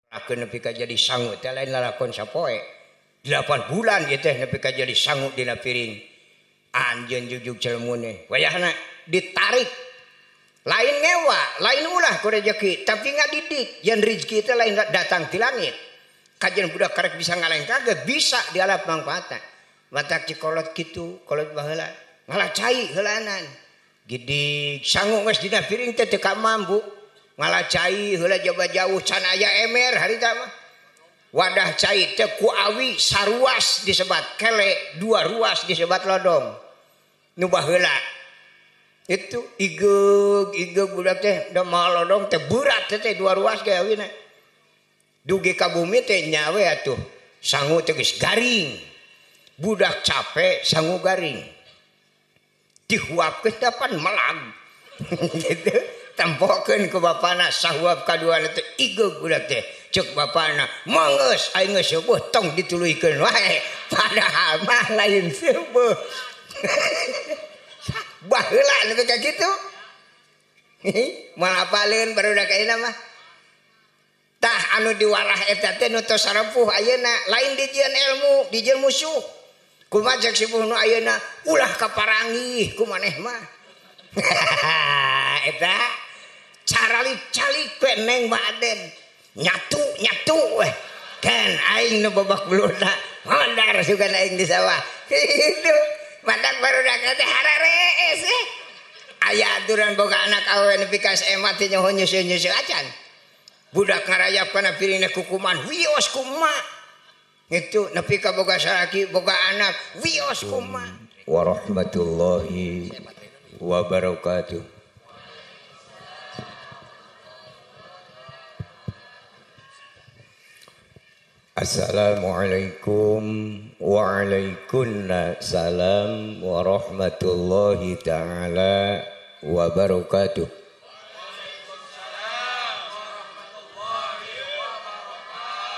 Akeun nepi ka jadi sangu teh lain lalakon sapoe. 8 bulan ieu teh nepi ka jadi sangu dina piring. Anjeun jugjug celemune. Wayahna ditarik. Lain ngewa, lain ulah ku rejeki, tapi ngadidik yen rezeki teh lain datang ti langit. Kajian budak karek bisa ngalengkah ge bisa dialap mangfaatna. Matak cikolot kitu, kolot baheula ngalah cai heulanan. Gidig sangu geus dina piring teh teu kamambu. Ngalah cai heula jaba jauh can aya emer harita mah. Wadah cai teh ku awi saruas disebat kele, dua ruas disebat lodong. Nu baheula itu igeug igeug budak teh da maha lodong teh berat teh dua ruas ge awina. Dugi ka bumi teh nyawe atuh sangu teh geus garing. Budak capek sangu garing. Dihuapkeun dapan melag. Gitu. Tempokeun ku bapana sahuap kaduana teh igeug budak teh. Ceuk bapana, "Mangeus aing geus seueuh tong dituluykeun wae." Padahal mah lain seueuh. Baheula nepi ka kitu. Moal apaleun barudak ayeuna mah. Tah anu diwarah eta teh nu tos sarepuh ayeuna lain dijieun ilmu, dijieun musuh. Kumaha cek sepuh nu ayeuna ulah kaparangih ku maneh mah. Eta caralik-calik we neng mah aden. Nyatu nyatu we. Kan aing nu babak beluna mondar sugan aing di sawah. Kitu. Madak barudak teh hararees eh. Aya aturan boga anak awewe nepi ka SMA teh nyaho nyeuseun-nyeuseun acan. Budak ngarayap kana piringna kukuman wios kumaha. Itu nepi ka boga salaki boga anak wios kumaha. Warahmatullahi wabarakatuh. Assalamualaikum waalaikumsalam salam warahmatullahi taala wabarakatuh.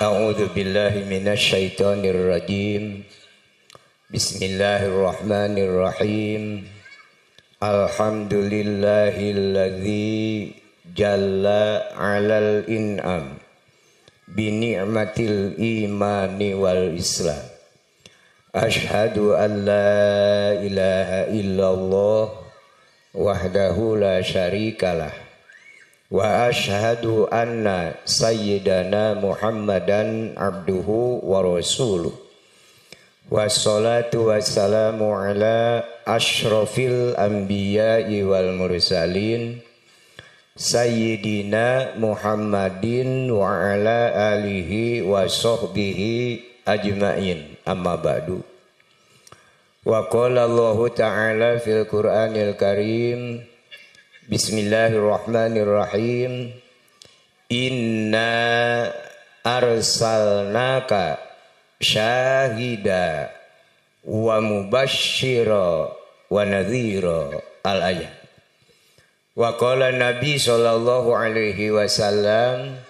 A'udzu billahi minasyaitonir rajim. Bismillahirrahmanirrahim. Alhamdulillahilladzi jalla 'alal in'am bi ni'matil imani wal islam. Asyhadu an la ilaha illallah wahdahu la syarikalah wa asyhadu anna sayyidana Muhammadan abduhu wa rasuluh. Wassalatu wassalamu ala asyrafil anbiya'i wal mursalin sayyidina Muhammadin wa ala alihi wa sahbihi ajmain. Amma ba'du. Wa qala Allahu ta'ala fil Qur'anil Karim. Bismillahirrahmanirrahim. Inna arsalnaka syahida wa mubasysyira wa nadhira. Al-ayat. Wa qala Nabi sallallahu alaihi wasallam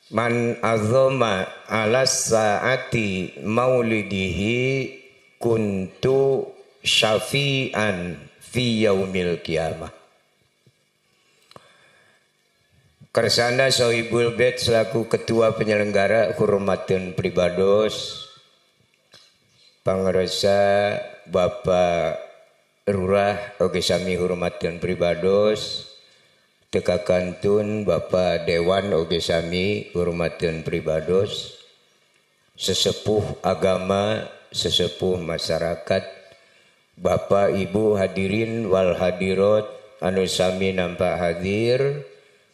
man azama ala saati maulidihi kuntu syafi'an fi yaumil qiyamah. Kersana Sohibul Bait selaku ketua penyelenggara hormateun pribados pangersa Bapak Lurah oge sami hormateun pribados teka kantun Bapak Dewan oge sami hormateun pribados sesepuh agama sesepuh masyarakat Bapak Ibu hadirin wal hadirat anu sami nampak hadir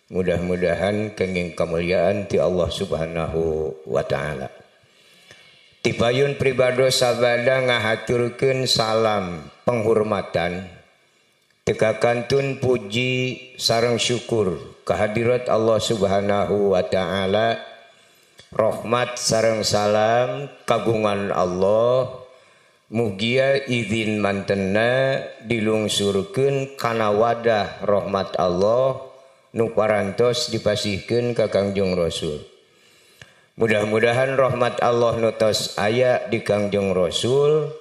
mudah-mudahan kenging kemuliaan ti Allah Subhanahu wa taala. Tipayun pribados sabada ngahaturkeun salam penghormatan teka kantun puji sareng syukur kehadirat Allah Subhanahu wa taala, rahmat sareng salam kagungan Allah mugia izin mantena dilungsurkeun kana wadah rahmat Allah nu parantos dipasihkeun ka Kangjeng Rasul. Mudah-mudahan rahmat Allah nu tos aya di Kangjeng Rasul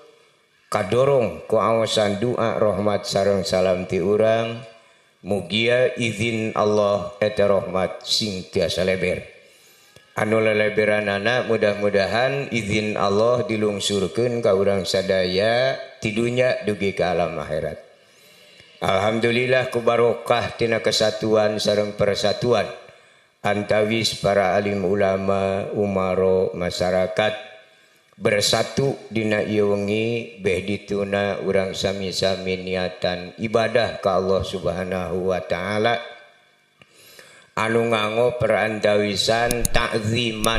kadorong ku awasan doa rahmat sareng salam ti urang mugia izin Allah eta rahmat sing tiasa leber. Anu leleberanana mudah-mudahan izin Allah dilungsurkeun ka urang sadaya ti dunya dugi ka alam akhirat. Alhamdulillah ku barokah tina kesatuan sareng persatuan antawis para alim ulama, umaro, masyarakat bersatu dina ieu wengi beh dituna urang sami-sami niatan ibadah ka Allah Subhanahu wa taala. Anu nganggo perantawisan takziman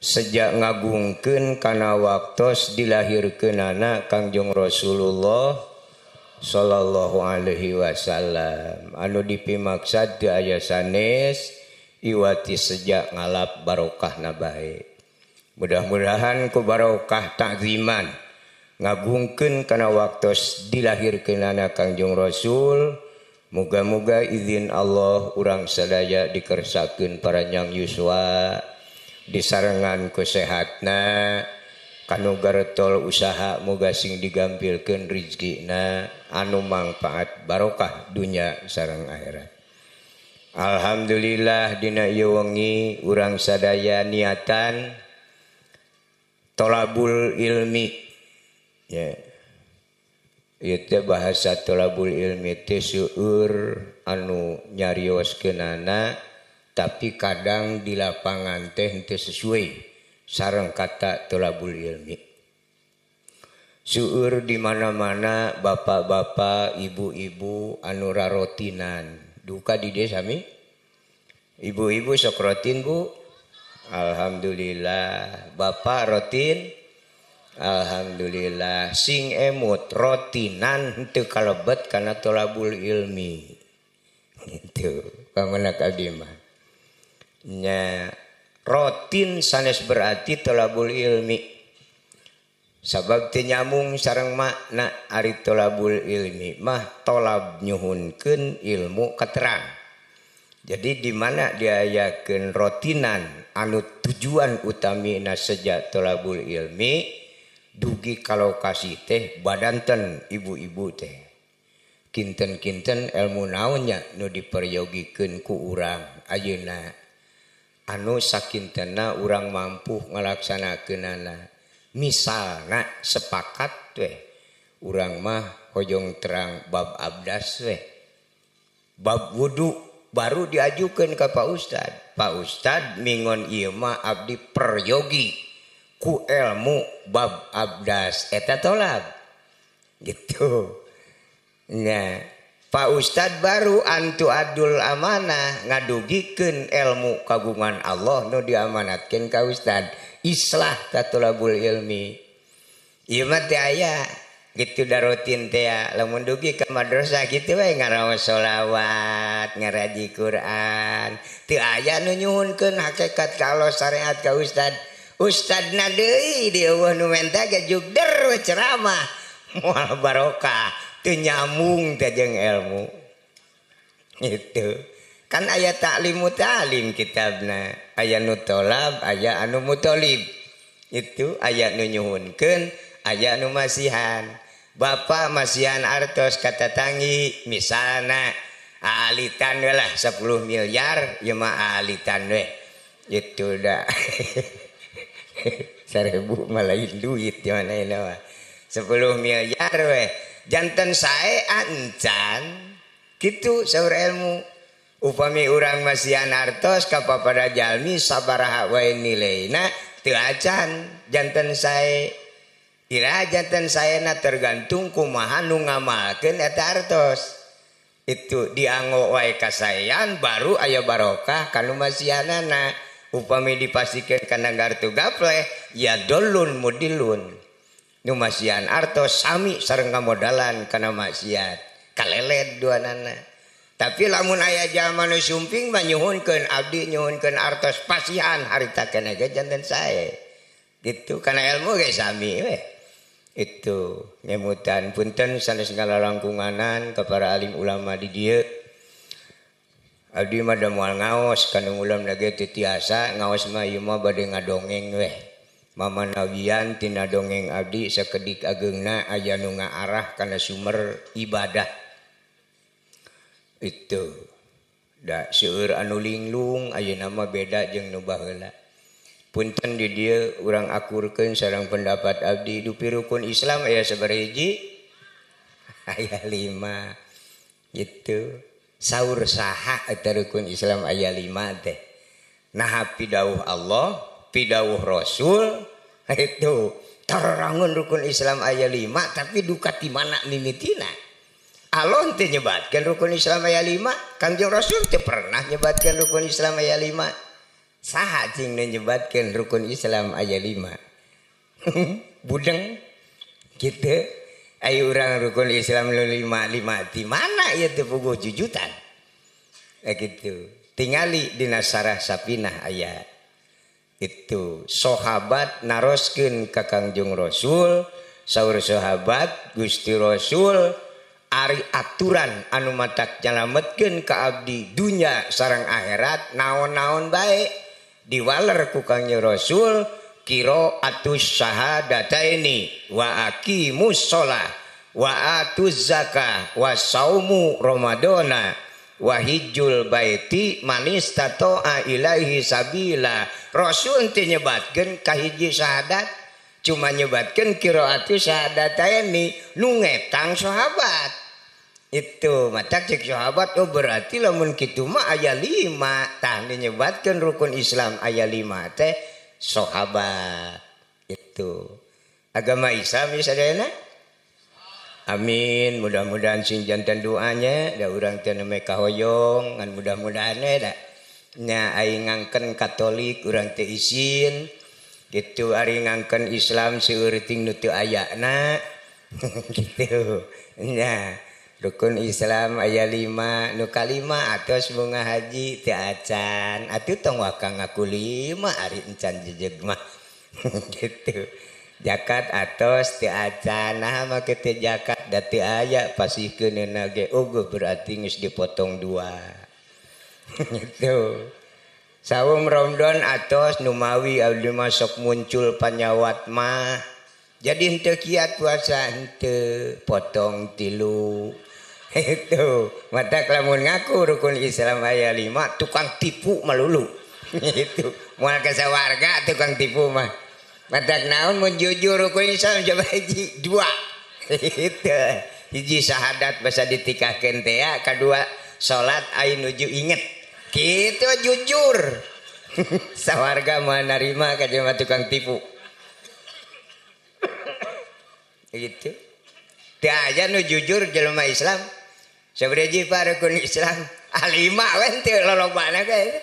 sejak ngagungkeun kana waktos dilahirkeunana Kangjeng Rasulullah sallallahu alaihi wasallam anu dipimaksad teu aya sanes iwati sejak ngalap barokahna bae. Mudah-mudahan ku barokah takziman ngagungkeun kana waktos dilahirkeunana Kangjeng Rasul. Muga-muga izin Allah urang sadaya dikersakeun paranjang yuswa disarengan ku sehatna kanu garetol usaha muga sing digampilkeun rizkina anu mangfaat barokah dunya sareng akhirat. Alhamdulillah dina ieu wengi urang sadaya niatan tolabul ilmi ya. Ieu teh bahasa tolabul ilmi teh seueur anu nyarioskeunana tapi kadang di lapangan teh henteu sesuai sareng kata tolabul ilmi. Seueur di mana-mana bapak-bapak, ibu-ibu anu rarotinan. Duka di dieu sami? Ibu-ibu sok rotin, Bu? Alhamdulillah. Bapak rotin? Alhamdulillah. Sing emut rotinan henteu kalebet kana tolabul ilmi. Gitu. Pamenak abdi mah. Nya rotin sanes berarti tolabul ilmi. Sabab teu nyambung sareng makna ari tolabul ilmi mah tolab nyuhunkeun ilmu katerang. Jadi di mana diayakeun rotinan anu tujuan utamina sejak tolabul ilmi dugi kalau kasih teh badanten ibu-ibu teh kinten-kinten ilmu naonnya nu diperyogikeun ku urang ayeuna anu sakintena urang mampu ngalaksanakeunana. Misalna sepakat weh urang mah hojong terang bab abdas weh bab wudu baru diajukeun ka Pak Ustad. Pak Ustad mingon ieu mah abdi peryogi ku ilmu bab abdas eta tolab gitu. Nah, Pak Ustad baru antu adul amanah ngadugikeun ilmu kagungan Allah nu diamanatkeun ka Ustad. Islah ka tolabul ilmi. Ieu mah teh aya gitu darotin teh lamun dugi ka madrasah kitu we ngaraos sholawat, ngaraji Quran. Teu aya nu nyuhunkeun hakikat ka Allah syariat ka Ustad. Ustadna deui di eueuh nu menta ge jugder we ceramah moal barokah teu nyambung teh jeung ilmu. Itu kan aya taklimu ta'lim kitabna, aya nu tolab, aya anu mutolib. Itu aya nu nyuhunkeun, aya nu masihan. Bapak masihan artos ka tatanggi misalna aalitan we lah 10 miliar ieu mah aalitan we. Itu dah. 1000 malain duit di mana ini mah 10 miliar weh janten sae ancan kitu saur ilmu upami urang masihan artos ka papada jalmi sabaraha wae nilaina teu acan janten sae ira janten saena tergantung kumaha nu ngamalkeun eta artos itu dianggo wae kasaean baru aya barokah kanu masihanana. Upami dipastikan kana gartu gapleh ya dolun mudilun nu masihan artos sami sareng kamodalan kana maksiat kaleled duanana. Tapi lamun aya jalma nu sumping mah nyuhunkeun abdi nyuhunkeun artos pasihan harita kana ge janten sae gitu kana ilmu ge sami we. Itu ngemutan punten sanes ngalalangkunganan ka para alim ulama di dieu. Abdi mah da moal ngaos kanu ulam lagi teu tiasa ngaos mah ieu mah bade ngadongeng weh. Mamanawian tina dongeng abdi sakedik ageungna aya nu ngaarah kana sumber ibadah. Itu Da seueur anu linglung ayeuna mah beda jeung nu baheula. Punten di dieu urang akurkeun sareng pendapat abdi dupi rukun Islam aya sabaraha hiji? Aya 5. Gitu. Saur saha eta rukun Islam aya 5 teh. Nah pidauh Allah, pidauh Rasul, itu terangun rukun Islam aya 5 tapi duka ti mana mimitina. Allah teu nyebatkeun rukun Islam aya 5, Kangjeng Rasul teu pernah nyebatkeun rukun Islam aya 5. Saha cing nu nyebatkeun rukun Islam aya 5? Budeng kitu. Ayo urang rukun Islam nu 5 5 di mana ieu teu puguh jujutan. Gitu. Tingali dina Sarah Sapinah aya. Itu sahabat naroskeun ka Kangjeng Rasul, saur sahabat Gusti Rasul ari aturan anu matak nyalametkeun ka abdi dunya sareng akhirat naon-naon bae diwaler ku Kangjeng Rasul qiraatus syahadataini wa aqimus shalah wa atuz zakah wa saumu ramadana wa hijjul baiti manistata'a ilaihi sabila. Rasul teu nyebatkeun kahiji syahadat, cuma nyebatkeun qiraatus syahadataini nu ngetang sahabat. Itu mata cek sahabat, oh berarti lamun kitu mah aya 5. Tah nyebatkeun rukun Islam aya 5 teh sahabat. Itu agama Islam sadayana. Amin, mudah-mudahan sing jantan doanya da urang teh nembe kahoyong ngan mudah-mudahan we da nya aing ngangken Katolik urang teh isin gitu, ari ngangken Islam seueur ting nu teu ayana gitu nya. Rukun Islam aya 5, nu kalima atos bunga haji teu acan. Atuh tong waka ngaku 5 ari encan jejeg mah. Gitu. Zakat atos teu acan, nah make teu zakat da teu aya pasihkeunna ge eueuh berarti geus dipotong 2. Gitu. Saum Ramadan atos numawi abdi mah sok muncul panyawat mah. Jadi henteu kiat puasa henteu potong 3. Itu mata lamun ngaku rukun Islam aya 5 tukang tipu melulu. Itu moal ka sawarga tukang tipu mah. Mata naon mun jujur rukun Islam coba hiji 2. Itu hiji syahadat basa ditikahkeun teh ya, kadua salat ai nuju inget. Kitu jujur. Sawarga moal narima ka jelema tukang tipu. Gitu. Teu aya nu jujur jelema Islam. Sabaraha pak rukun Islam? Ah 5 we teu lolobana ge.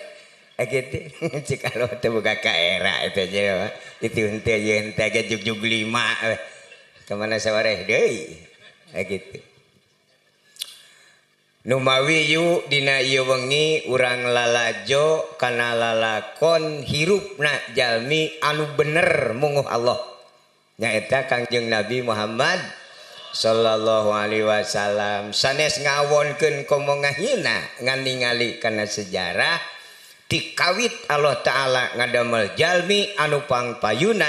Gitu. Cik Allah teu boga ka era eta jelema. Itu henteu ieu henteu ge jugjug 5 we. Ka mana sawareh deui. Gitu. Numawi yu dina ieu wengi urang lalajo kana lalakon hirupna jalmi anu bener munguh Allah. Nyaeta Kangjeng Nabi Muhammad sallallahu alaihi wasallam. Sanes ngawonkeun komo ngahina ngan ningali kana sejarah tikawit Allah Ta'ala ngadamel jalmi anu pangpayuna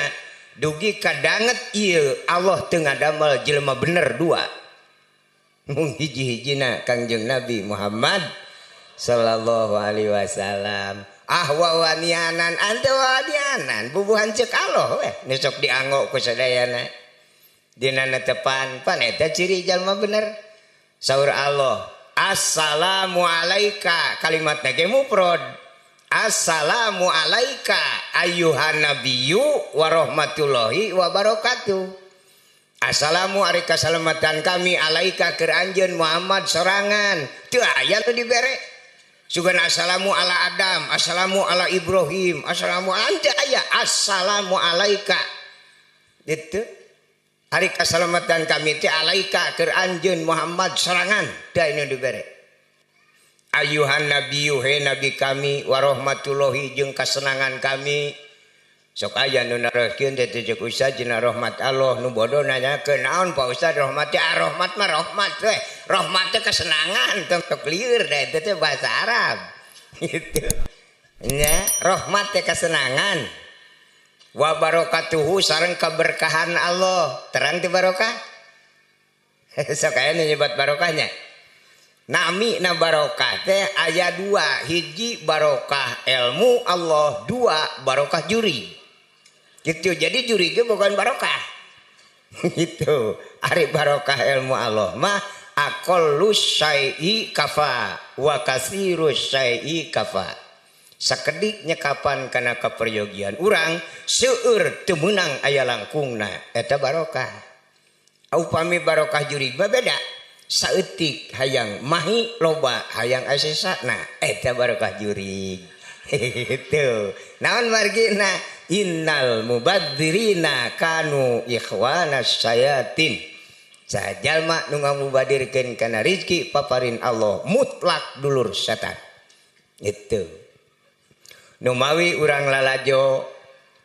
dugi kadanget ieu Allah teu ngadamel jelema bener 2. Mung hiji-hijina Kangjeng Nabi Muhammad sallallahu alaihi wasallam. Ah wawanianan ante wawanianan bubuhan cek Allah weh nu sok dianggo ku sadayana dina netepan pan eta ciri jalma bener. Saur Allah assalamu alaika, kalimatna ge mufrad. Assalamu alaika ayyuhan nabiyyu wa rahmatullahi wa barakatuh. Assalamu ari kasalamatan kami alaika keur anjeun Muhammad sorangan. Teu aya nu dibere. Sugan assalamu ala Adam, assalamu ala Ibrahim, assalamu ante aya assalamu alaika. Gitu. Hari kasalamatan kami teh alaika keur anjeun Muhammad sorangan. Teu aya nu dibere. Ayuhan nabiyyu he nabi kami warahmatullahi jeung kasenangan kami. Sok aya nu naroskeun teh cek ustaz dina rahmat Allah nu bodoh nanyakeun naon Pak Ustaz rahmat teh rahmat mah rahmat we. Rahmat teh kesenangan tong sok lieur da eta teh bahasa Arab. Gitu. Nya rahmat teh kesenangan. Wa barakatuhu sareng keberkahan Allah. Terang teh barokah? Sok aya nu nyebat barokahnya. Nami na barokah teh aya dua, hiji barokah ilmu Allah, dua barokah juri. Gitu. Jadi juri ge bukan barokah. Gitu. Ari barokah ilmu Allah mah aqallus syai'i kafa wa katsirus syai'i kafa. Sakedik nyekapan kana kaperyogian urang seueur teu meunang aya langkungna eta barokah. Upami barokah juri mah beda. Saeutik hayang mahi loba hayang asesana eta barokah jurig. Gitu. Naon margina innal mubadzirina kanu ikhwanas sayatin. Sajalma nu ngamubadirkeun kana rezeki paparin Allah mutlak dulur setan. Itu. Numawi urang lalajo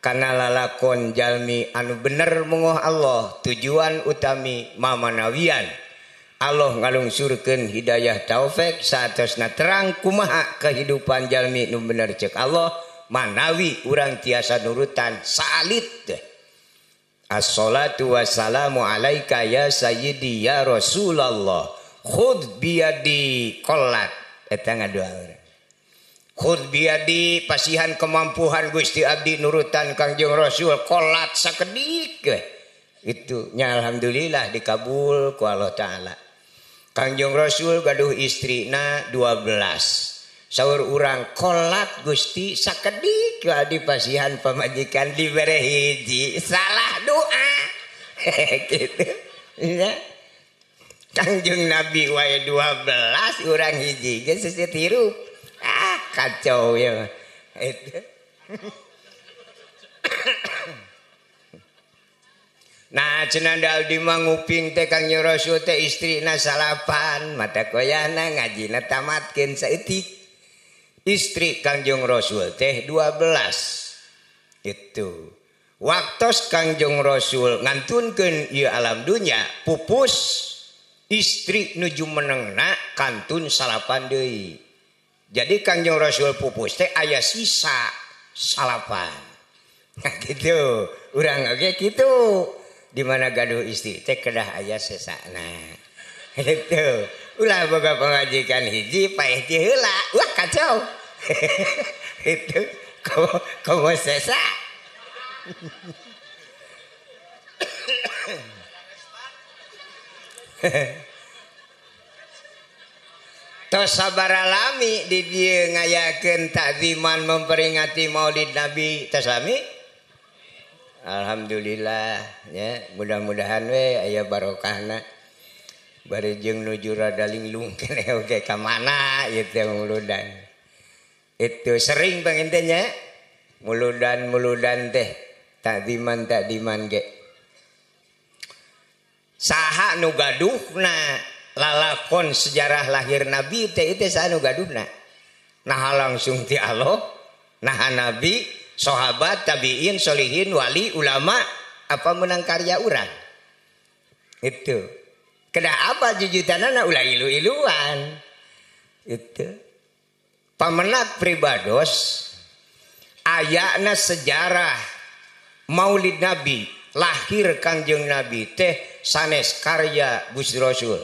kana lalakon jalmi anu bener mungoh Allah tujuan utami mamanawian Allah ngalungsurkeun hidayah taufik saatosna terang kumaha kehidupan jalmi nu bener cek Allah manawi urang tiasa nurutan salit teh. Assalatu wassalamu alaika ya sayyidi ya Rasulullah khudh biyadi qallat eta ngadoa urang. Khudh biyadi pasihan kemampuan Gusti abdi nurutan Kangjeng Rasul qallat sakedik we. Itu nya alhamdulillah dikabul ku Allah Taala. Kangjeng Rasul gaduh istrina 12. Saur urang kolat Gusti sakedik di pasihan pamajikan dibere hiji salah doa. Gitu. Ya. Kangjeng Nabi wae 12 urang hiji geus seuseuh hirup. Ah kacau ya. Itu. Nah cenah abdi mah nguping teh Kangjeng Rasul teh istrina salapan mata koyana ngajina tamatkeun saeutik. Istri Kangjeng Rasul teh 12. Itu. Waktos Kangjeng Rasul ngantunkeun ieu alam dunya pupus istri nuju menengna kantun salapan deui. Jadi Kangjeng Rasul pupus teh aya sisa salapan. Nah gitu. Urang oge kitu. Di mana gaduh istri teh kedah aya sesana. Gitu. Ulah boga pamajikan hiji paeh ti heula. Wah kacau. Itu komo sesa. Tos sabaralami di dieu ngayakeun takziman memperingati Maulid Nabi tos lami. Alhamdulillah ya, mudah-mudahan we aya barokahna. Bari jeung nuju rada linglung keneh oge ka mana ieu teh muludan. Itu sering panginten nya muludan-muludan teh takdiman-takdiman ge. Saha nu gaduhna lalakon sejarah lahir Nabi teh itu saha nu gaduhna. Naha langsung ti Allah, naha Nabi, sahabat, tabiin, solihin, wali, ulama, apa menang karya urang. Itu. Kedah apa jujutanana ulah ilu-iluan. Itu. Pamenak pribados ayana sejarah Maulid Nabi, lahir Kangjeng Nabi teh sanes karya Gusti Rasul.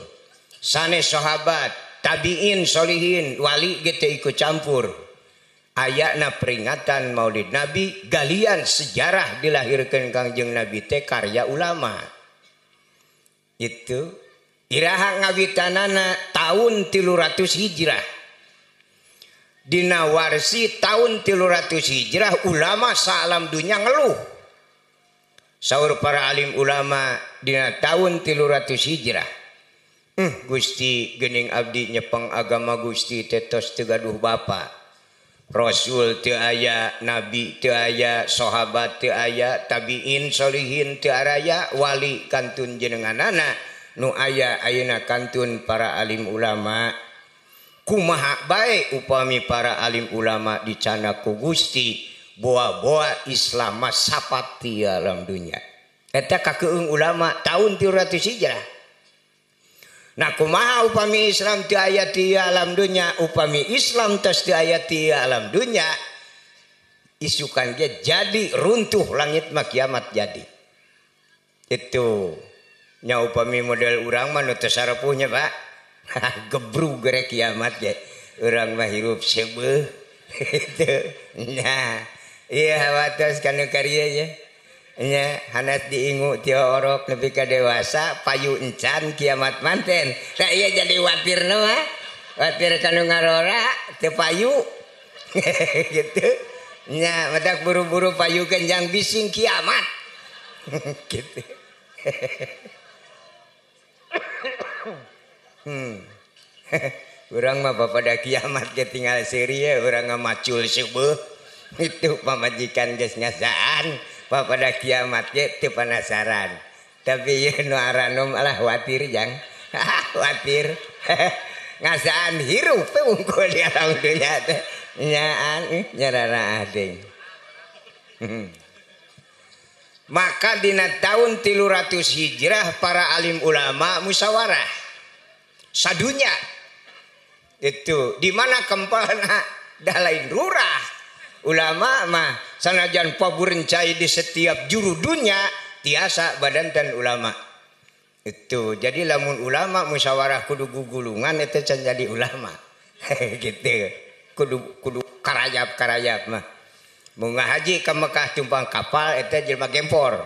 Sanes sahabat, tabiin, solihin, wali ge teh ikut campur. Ayana peringatan Maulid Nabi galian sejarah dilahirkan Kangjeng Nabi teh karya ulama. Itu iraha ngawitanana tahun 300 Hijrah. Dina warsi tahun 300 Hijrah ulama saalam dunya ngeluh. Saur para alim ulama dina tahun 300 Hijrah. Gusti geuning abdi nyepeng agama Gusti teh tos teu gaduh bapa. Rasul teu aya, nabi teu aya, sahabat teu aya, tabiin solihin teu araya, wali kantun jenenganana nu aya ayeuna kantun para alim ulama. Kumaha bae upami para alim ulama dicana ku Gusti boa-boa Islam mah sapat ti alam dunya. Eta kakeung ulama tahun 300 Hijrah. Nah kumaha upami Islam teu aya ti alam dunya, upami Islam tos teu aya ti alam dunya, isukan ge jadi runtuh langit mah kiamat jadi. Itu nya upami model urang mah nu teu sarepuhnya Pak. Gebrug rek kiamat ge urang mah hirup seubeuh gitu nya. Ieu hawatos kana karieu ye nya hanas diingu ti orok nepi ka dewasa payu encan kiamat manten. Tah ieu jadi watirna mah watir kanu ngarora teu payu gitu nya, matak buru-buru payu kenjang bising kiamat gitu. Urang mah bapada kiamat ge tinggal seuri ye urang ngamacul seubeuh itu pamajikan geus ngasaan bapada kiamat ge teu panasaran. Tapi ieu nu aranom alah watir jang. Watir. Ngasaan hirup we wungkul di alam dunya teh. Nyaan nyararaah deui. Maka dina tahun 300 Hijrah para alim ulama musyawarah sadunya itu di mana kempelna dah lain rurah ulama mah sanajan paburencai di setiap juru dunya tiasa badanten ulama itu. Jadi lamun ulama musyawarah kudu gugulungan itu can jadi ulama gitu, kudu karayap-karayap mah. Mun ngahaji ka Mekah tumpang kapal eta jelema gempor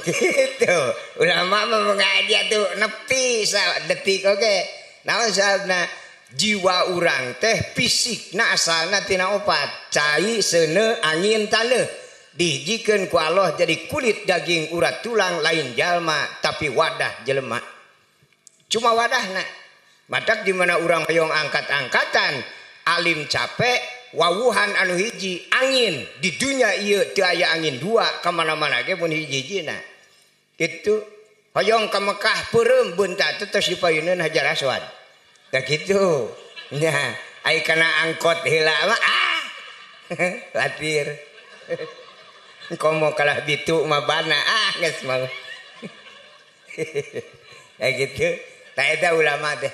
gitu. Ulama mah mengaji atuh nepi sadetik oge. Naon sababna? Jiwa urang teh fisikna asalna tina opat, cai, seuneu, angin, taneuh. Dihijikeun ku Allah jadi kulit, daging, urat, tulang lain jalma tapi wadah jelema. Cuma wadahna. Matak di mana urang hoyong angkat-angkatan, alim capek, wawuhan anu hiji angin di dunia ieu teu aya angin dua ka mana-mana ge mun hiji-hijina. Itu hoyong ka Mekah peureum beunta teh tos dipayuneun Hajar Aswad. Tah kitu. Nya, ai kana angkot heula mah ah. Latir. Komo kalah bitu mah bana ah geus mah. Ya gitu. Tah eta ulama teh.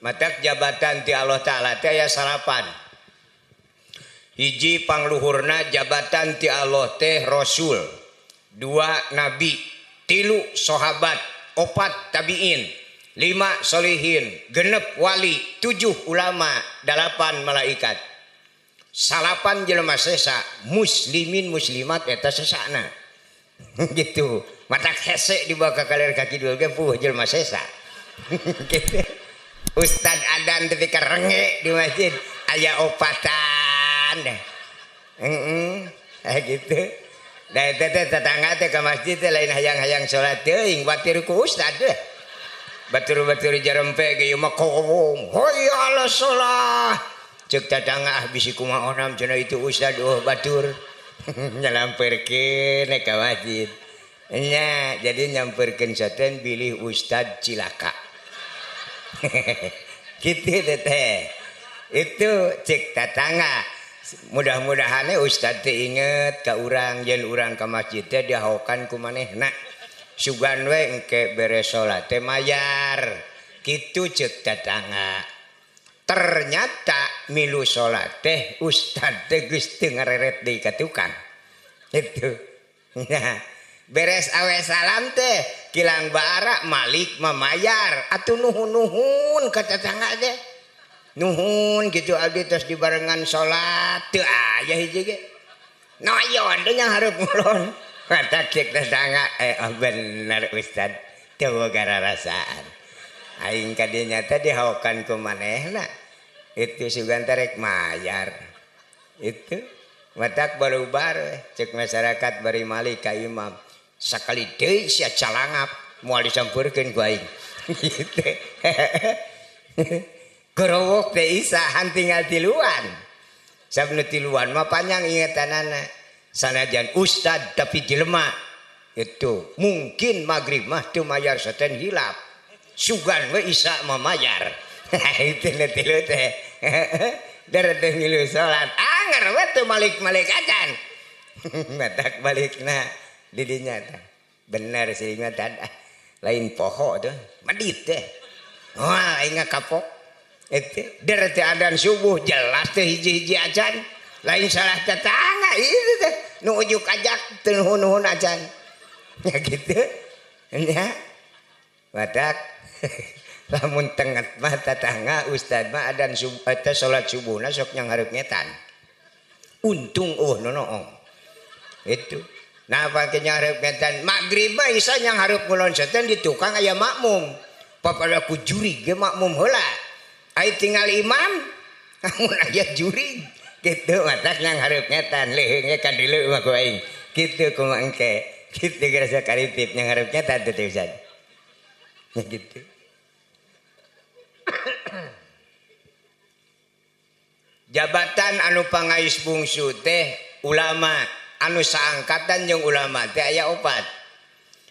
Matak jabatan ti Allah Ta'ala teh aya salapan. Hiji pangluhurna jabatan ti Allah teh rasul, dua nabi, tilu sahabat, opat tabiin, lima solihin, genep wali, tujuh ulama, dalapan malaikat. Salapan jelema sesa, muslimin muslimat eta sesana. Gitu. Matak hese dibawa ka kaler ka kidul ge puh jelema sesa. Gitu. Ustad adan tepi ka renge di masjid aya opatan. Heeh, gitu. Da eta teh tetangga teh ka masjid teh lain hayang-hayang salat teuing batir ku ustad teh. Batur-batur jarempe ge ieu mah kowong. Hayya ala shalah. Ceuk tetangga ah bisi kumaha onam cenah itu ustad oh batur. Nyalamperkeun ka masjid. Nya, jadi nyamperkeun saten bilih ustad cilaka. Gitu teh. Itu cek tetangga. Mudah-mudahan ustad teh inget ka urang yen urang ka masjid teh dihaokan ku manehna. Sugan we engke beres salat teh mayar. Kitu cek tetangga. Ternyata milu salat teh ustad teh geus teu ngareret deui ka tukang. Itu. Nah, beres awe salam teh kilang bara malik mamayar atuh nuhun-nuhun ka tetangga teh. Nuhun kitu abdi tos dibarengan salat teu aya hiji ge. Noyon teh nya hareup ngulon. Kata cek tetangga oh bener ustad teu boga rarasaan. Aing ka dinya teh dihaokan ku manehna. Itu sugan teh rek mayar. Itu matak barubar cek masyarakat bari malik ka imam. Sakali deui sia calangap moal disampeurkeun ku aing. Gitu. Gorowok teh isahan tinggal tiluan. Sabnu tiluan mah panjang ingetanana. Sanajan ustad tapi jelema. Itu mungkin magrib mah teu mayar saten hilap. Sugan we isya mah mayar. Itu nu tilu teh. Dar teh milu salat anger we teu malik-malik acan. Matak balikna di dinya teh. Bener sih ingat lain poho tuh medit teh. Wah aing kapok. Itu der teh adan subuh jelas teh hiji-hiji acan. Lain salah tetangga itu teh nu ujuk ajak teu nuhun-nuhun acan. Ya gitu. Nya. Matak lamun tenget mah tatangga ustad mah adan eta salat subuhna sok nyanghareup ngetan. Untung eueuh nonoong. Itu. Nah pake nyanghareup ngetan magrib mah isa nyanghareup ngulon setan di tukang aya makmum. Papada ku jurig ge makmum heula. Ai tinggal imam lamun aya jurig kitu matak nyanghareup ngetan leuheung ge kadieu mah ku aing. Kitu kumaha engke. Kitu gerasa karipip nyanghareup ngetan teh ustad. Ya gitu. Jabatan anu pangais bungsu teh ulama, anu saangkatan jeung ulama teh aya opat.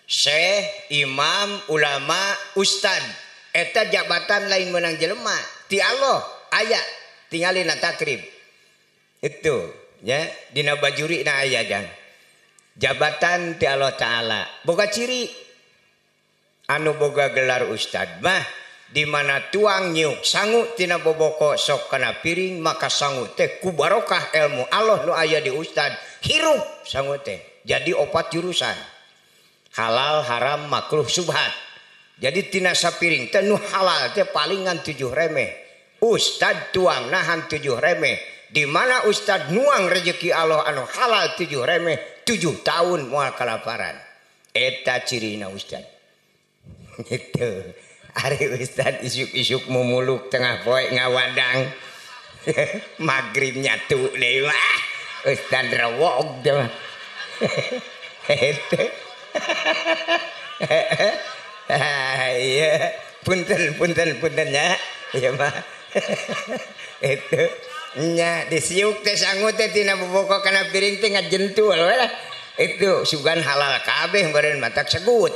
Syekh, imam, ulama, ustad. Eta jabatan lain meunang jelema, ti Allah aya tingali na takrib. Itu ya dina bajuri na aya jang. Jabatan ti Allah Ta'ala. Boga ciri anu boga gelar ustad mah di mana tuang nyiuk sangu tina boboko sok kana piring maka sangu teh ku barokah ilmu Allah nu aya di ustad hirup sangu teh jadi opat jurusan halal haram makruh subhat. Jadi tina sapiring teh nu halal teh palingan 7 remeh, ustad tuang nahan 7 remeh. Di mana ustad nuang rezeki Allah anu halal 7 remeh 7 tahun moal kalaparan. Eta cirina ustad gitu. Ari ustad isuk-isuk mumuluk tengah poe ngawadang. Magrib nyatu deui mah. Ustad rewog teh mah. Hete. Iya, punten punten punten nya. Ieu mah. Itu nya disiuk teh sangu teh tina boboko kana piring teh ngajentul we lah. Itu sugan halal kabeh meureun matak segut.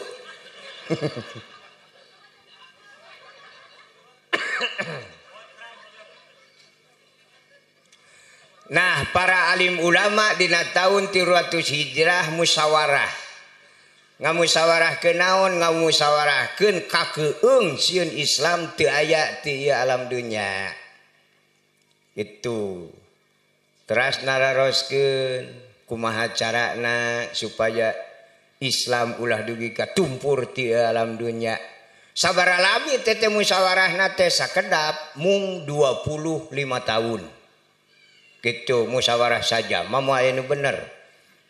Nah, para alim ulama dina tahun 300 Hijrah musyawarah. Ngamusyawarahkeun naon? Ngamusyawarahkeun kakeung sieun Islam teu aya ti ieu alam dunya. Itu. Teras nararoskeun kumaha carana supaya Islam ulah dugi ka tumpur ti alam dunya. Sabaraha lami teh musyawarahna teh sakedap mung 25 tahun. Gitu musyawarah saja mah moal aya nu bener.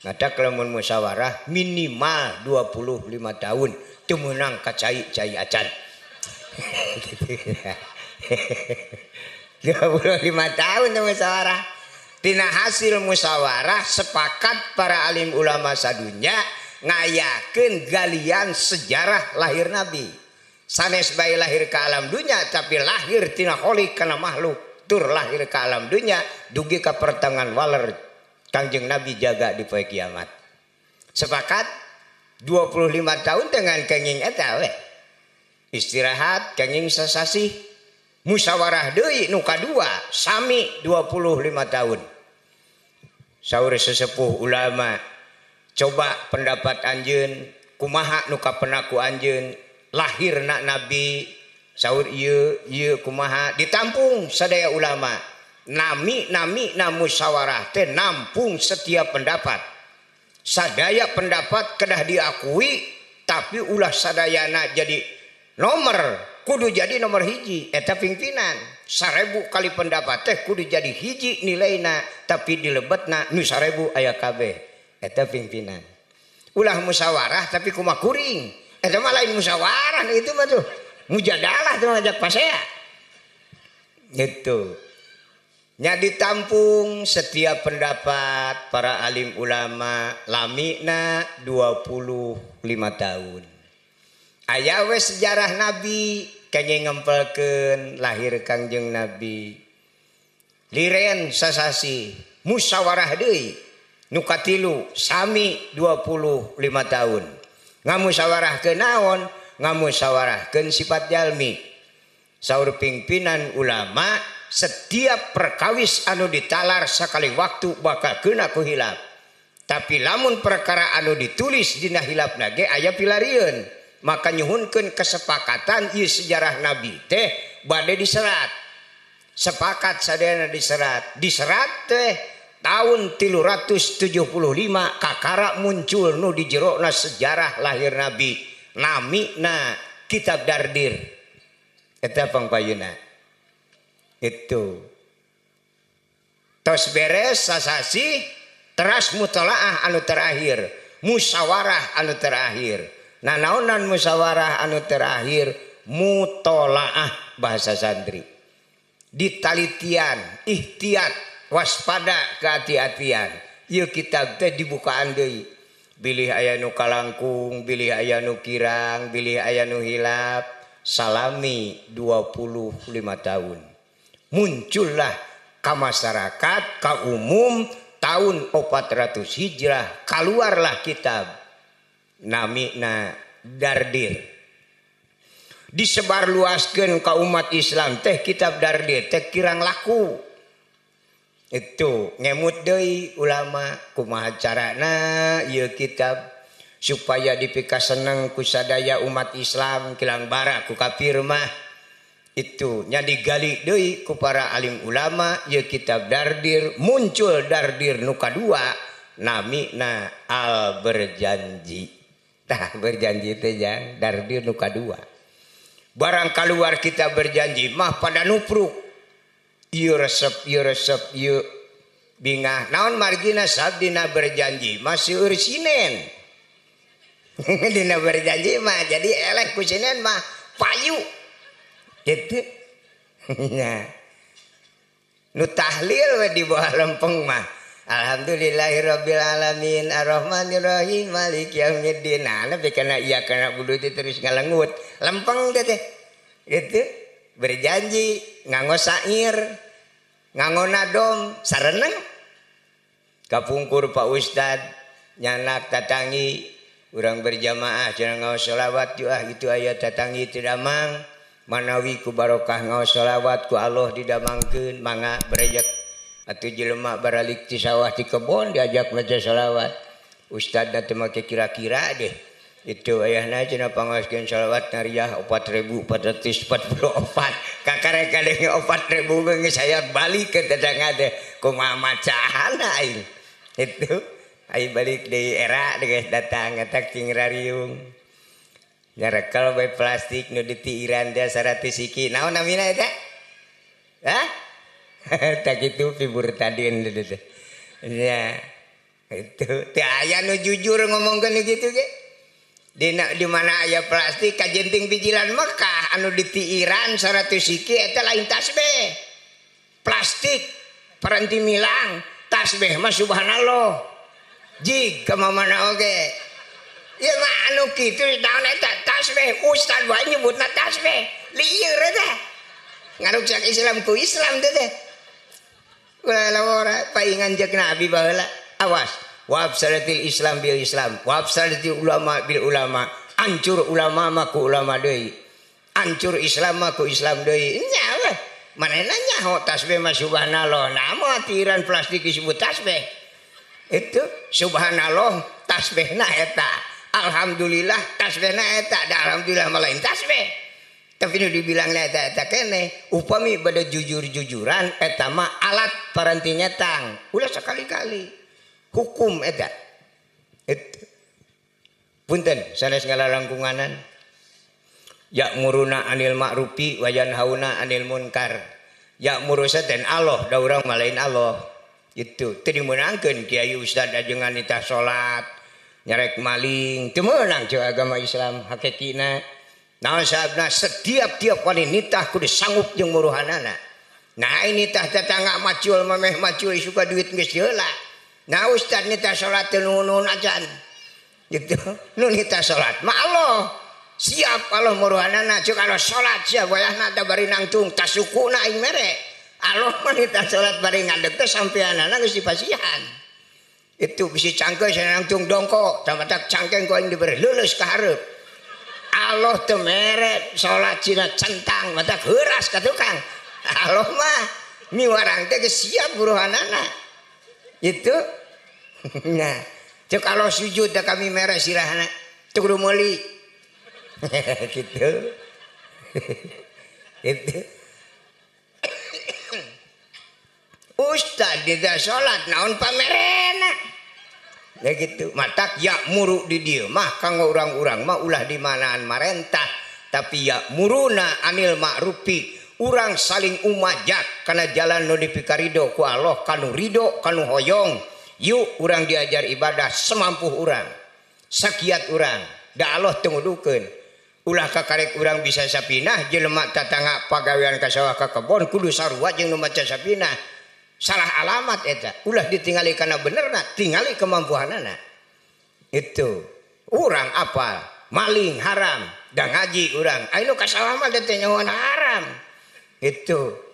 Ngadak lamun musyawarah minimal 25 tahun teu meunang ka cai-cai acan. 25 tahun teh musyawarah. Tina hasil musyawarah sepakat para alim ulama sadunya ngayakeun galian sejarah lahir Nabi. Sanes bae lahir ka alam dunya tapi lahir tina kholik kana makhluk. Tur lahir ke alam dunia dugi ke pertengahan waler Kangjeng Nabi jaga di poe kiamat. Sepakat 25 tahun dengan kenging eta we. Istirahat kenging sasasih musyawarah deui nu kadua sami 25 tahun. Saur sesepuh ulama coba pendapat anjeun kumaha nu kapenaku anjeun lahirna Nabi. Saur ieu ieu kumaha ditampung sadaya ulama. Nami nami na musyawarah teh nampung setiap pendapat. Sadaya pendapat kedah diakui tapi ulah sadayana jadi nomor kudu jadi nomor hiji eta pimpinan. 1000 kali pendapat teh kudu jadi hiji nilaina tapi dilebetna nu 1000 aya kabeh eta pimpinan. Ulah musyawarah tapi kumaha kuring eta mah lain musyawarah itu mah tuh. Mujadalah tuh ngajak pasea. Gitu. Nya ditampung setiap pendapat para alim ulama lamina 25 tahun. Aya we sejarah Nabi kenging ngempelkeun lahir Kangjeng Nabi. Liren sasasi musyawarah deui nu katilu sami 25 tahun. Ngamusyawarahkeun naon? Ngamusyawarahkeun sifat jalmi. Saur pimpinan ulama setiap perkawis anu ditalar sakali waktu bakal kena ku hilap. Tapi lamun perkara anu ditulis dina hilapna ge aya pilarieun. Maka nyuhunkeun kesepakatan ieu sejarah Nabi teh bade diserat. Sepakat sadayana diserat. Diserat teh tahun 375 kakara muncul nu di jerona sejarah lahir Nabi. Namina kitab Dardir. Eta pangpayuna. Itu. Tos beres sasasi teras mutolaah anu terakhir, musyawarah anu terakhir. Nah naonan musyawarah anu terakhir mutolaah bahasa santri. Ditalitian, ikhtiat, waspada kehati-hatian. Ieu kitab teh dibukaan deui. Bilih aya nu kalangkung, bilih aya nu kirang, bilih aya nu hilap, salami 25 tahun. Muncullah ka masyarakat, ka umum tahun 400 Hijrah, keluarlah kitab namina Dardir. Disebarluaskeun ka umat Islam teh kitab Dardir teh kirang laku. Itu ngemut deui ulama kumaha carana ieu kitab supaya dipikaseneng ku sadaya umat Islam kilang bara ku kafir mah. Itu nya digali deui ku para alim ulama ieu kitab Dardir, muncul Dardir nu kadua namina Al Berjanji. Tah berjanji teh jang Dardir nu kadua. Barang keluar kita berjanji mah pada nupruk. Ieu resep, ieu resep, ieu bingah. Naon margina sabdina berjanji mah seueur sinen. Dina berjanji mah jadi eleh ku sinen mah payu. Gitu. Nya. Nu tahlil we di bawah lempeng mah. Alhamdulillahirabbil alamin arrahmanirrahim maliki yaumiddin. Nah, nepi kana iya kana budu teh terus ngalengut. Lempeng teh teh. Gitu. Berjanji nganggo sair, nganggo nadom, sareneng. Kapungkur Pak Ustad nyanak tatangi urang berjamaah cenah ngaos selawat juah itu aya tatangi teu damang. Manawi ku barokah ngaos selawat ku Allah didamangkeun mangga berejek. Atuh jelema baralik ti sawah ti kebon diajak maca selawat. Ustadna teu make kira-kira deh. Itu ayahna cenah pangaoskeun selawat nariah 4444. Kakare kadenge 4000 geus saya balik ke tetangga teh kumaha macaana aing. Itu aing balik deui era geus datang eta cing rariung. Nyarekel bae plastik nu ditiiran teh 100 siki. Naon namina eta? Hah? Tak kitu fibur tadin teh. Nya. Itu teu aya nu jujur ngomongkeun kitu ge. Dina di mana aya plastik kajenting bijilan Mekah anu ditiiran 100 siki eta lain tasbih. Plastik paranti milang, tasbih mah subhanallah. Jig ka mana oge. Ieu mah anu kitu naon eta tasbih, ustad wae nyebutna tasbih. Lieur eta. Ngaruksak Islam ku Islam teh teh. Ulah lawora paingan jeung Nabi baheula. Awas. Wafsadatil Islam bil Islam, wafsadatil ulama bil ulama, hancur ulama mah ku ulama deui, hancur Islam mah ku Islam deui. Nya we, manehna nyaho tasbih mah subhanallah, nah moal tiiran plastik disebut tasbih. Itu subhanallah tasbihna eta, alhamdulillah tasbihna eta, da alhamdulillah mah lain tasbih. Tapi nu dibilangna eta eta keneh, upami bade jujur-jujuran eta mah alat paranti nyetang, ulah sekali-kali. Hukum eta. Itu. Punten sanes ngalalangkunganan. Ya'muruna anil ma'rufi wa yanhauna anil munkar. Ya'muru saten Allah da urang mah lain Allah. Itu teu dimeunangkeun kiai ustad ajengan nitah salat, nyarek maling, teu meunang ceuk agama Islam hakikina. Naon sababna setiap tiap wani nitah kudu sanggup jeung muruhanana. Nah ini tah tetangga macul mameh macul suka duit geus heula. Nah ustad nitah salat teu nuhun acan. Gitu. Nu nitah salat mah Allah. Siap Allah muruhanana ceuk Allah salat sia wayahna da bari nangtung tasukuna aing mere. Allah mah nitah salat bari ngadeg teh sampeanana geus dipasihan. Itu bisi cangkeun sia nangtung dongko, tamatak cangkeng ku aing diberi leuleus ka hareup. Allah teu mere salat cina centang matak heuras ka tukang. Allah mah miwarang teh geus siap buruhanana. Itu. Nah, cek kalau sujud dah kami merah sirahna, teu kudu meuli. Gitu. Itu. Ustad tidak salat naon pamerena. Ya gitu, matak ya muru di dieu mah kanggo urang-urang mah ulah di manaan marentah. tapi ya muruna anil ma'rufi urang saling umajak kana jalan nu dipikarido ku Allah kanu ridho kanu hoyong. Yuk urang diajar ibadah semampu urang, sakiat urang, da Allah teu ngudukeun. Ulah kakarek urang bisa sapinah jelema tatangga pagawean ka sawah ka kebon kudu sarua jeung nu maca sapinah. Salah alamat eta. Ulah ditingali kana benerna, tingali kemampuanana. Itu. Urang apal maling haram, da ngaji urang. Anu ka sawah mah teh nyahoan haram. Itu.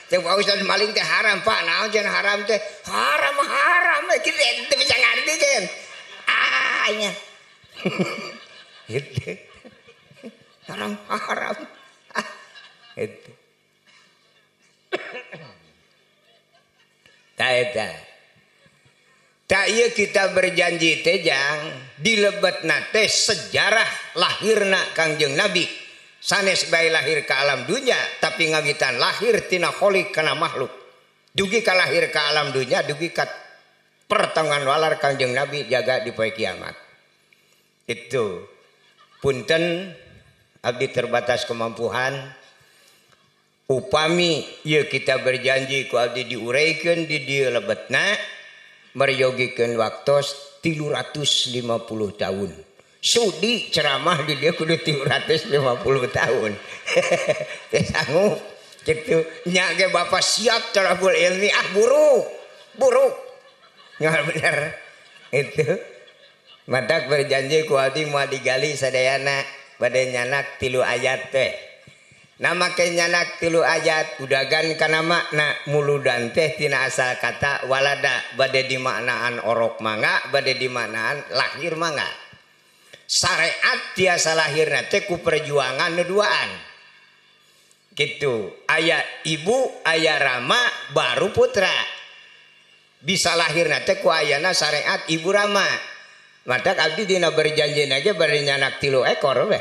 Teh Pak Ustaz maling teh haram Pak, naon cenah haram teh? Haram haram kitu teu bisa ngarti cenah. Ah nya. Gitu. Haram haram. Ah itu. Ta eta. Ta ieu kita berjanji teh jang dilebetna teh sejarah lahirna Kangjeng Nabi. Sanes bae lahir ke alam dunia tapi ngawitan lahir tina kholik kana makhluk. Dugi ka lahir ke alam dunia dugi ka pertengahan walar Kangjeng Nabi jaga di poe kiamat. Itu. Punten abdi terbatas kemampuan. Upami ieu kita berjanji ku abdi diureikeun di dieu lebetna meryogikeun waktos 350 tahun. Sudi ceramah di dia kudu 350 tahun. Teh sanggup kitu nya ge bapak siap tolabul ilmi ah buruk. Buruk. Nggak bener. Itu. Matak berjanji ku abdi moal digali sadayana bade nyanak 3 ayat teh. Nama ke nyanak 3 ayat udagan kana makna muludan teh tina asal kata walada bade dimaknaan orok mangga bade dimaknaan lahir mangga. Syariat tiasa lahirna teh ku perjuangan nu duaan. Gitu. Aya ibu, aya rama, baru putra. Bisa lahirna teh ku ayana syariat ibu rama. Matak abdi dina berjanji ge bari nyanak 3 ekor we.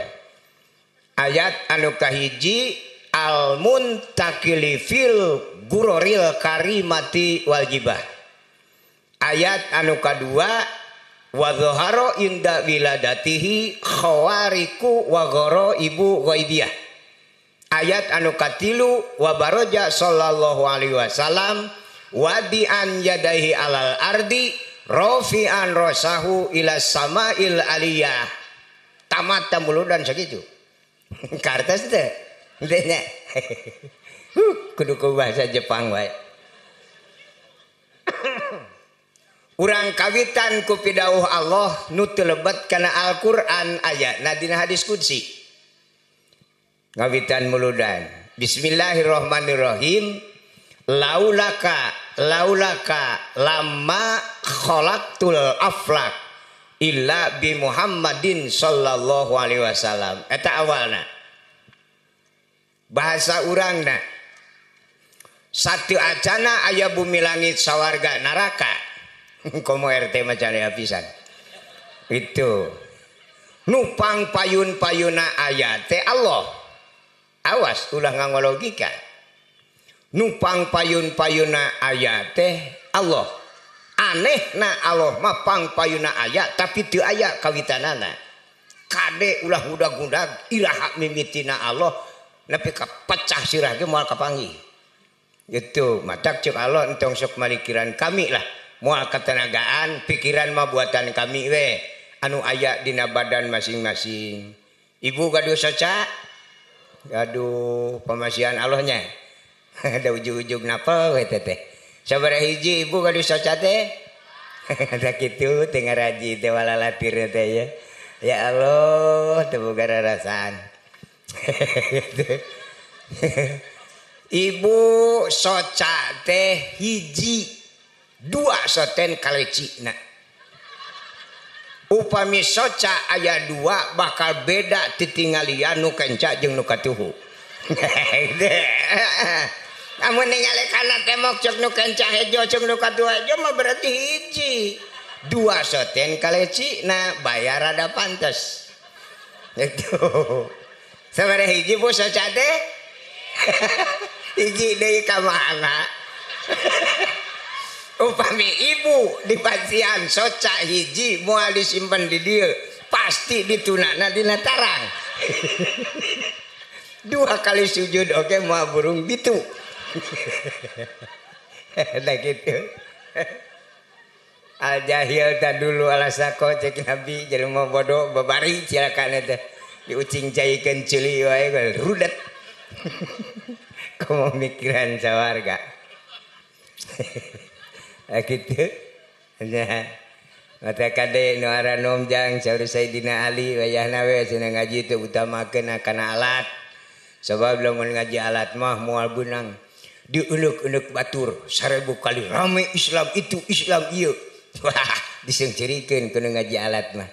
Ayat anu kahiji al muntakili fil guroril karimati waljibah. Ayat anu kadua wa dhahara inda wiladatihi khawariku wa ghoraibu ghaibiyah. Ayat anu katilu wa baraja sallallahu alaihi wasallam wadi'an yadaihi alal ardi rafi'an rasahu ila samail aliyah. Tamat muludan sakitu. Kartas teh teh nya. Kudu ku bahasa Jepang wae. Urang kawitan ku pidauh Allah nu teu lebet kana Al-Qur'an ayatna dina hadis qudsi. Ngawitan muludan. Bismillahirrahmanirrahim. Laulaka laulaka lamma khalaqtul aflak illa bi Muhammadin sallallahu alaihi wasallam. Eta awalna. Bahasa urangna. Satu acana aya bumi langit sawarga neraka. Komo RT macan pisan. Itu. Nupang payun-payuna aya teh Allah. Awas ulah nganggo logika. Nupang payun-payuna aya teh Allah. Anehna Allah mah pang payuna aya tapi teu aya kawitanana. Kade ulah gudag-gudag iraha mimitina Allah nepi ka pecah sirah ge moal kapanggih. Gitu, matak ceuk Allah entong sok malikiran kami lah. Moal ketenagaan pikiran mah buatan kami we anu aya dina badan masing-masing. Ibu gaduh soca? Gaduh pamasihan Allahnya. Ada ujug-ujug napa we teh. Sabaraha hiji ibu gaduh soca teh? Da kitu teu ngaraji teh walalatir teh ya. Ya Allah, teu boga rarasaan. Ibu soca teh hiji. 2 soten kalecina. Upami soca aya 2 bakal beda titingalian nu kenca jeung nu katuhu. Amun ningali kana temok cek nu kenca hejo cek nu katuhu hejo mah berarti hiji. 2 soten kalecina bayar rada pantes. Itu. Sabaraha hiji bu soca teh? Hiji deui ka mana? Upami ibu di pasian soca hiji moal disimpen di dieu pasti ditunana dina tarang. Dua kali sujud oke moal burung bitu. Nah gitu. Al jahil tadulu ala sako cek Nabi jelema bodoh babari cilakana teh diucing caikeun ceuli wae rudet. Komo mikiran sawarga. Nah gitu. Nya mata kade nu aranom jang saur Sayyidina Ali wayahna we cenah ngaji teu utamakeun kana alat. Sabab lamun ngaji alat mah moal beunang. Diuluk-uluk batur 1000 kali rame Islam itu Islam ieu. Wah, diseungceurikeun kudu ngaji alat mah.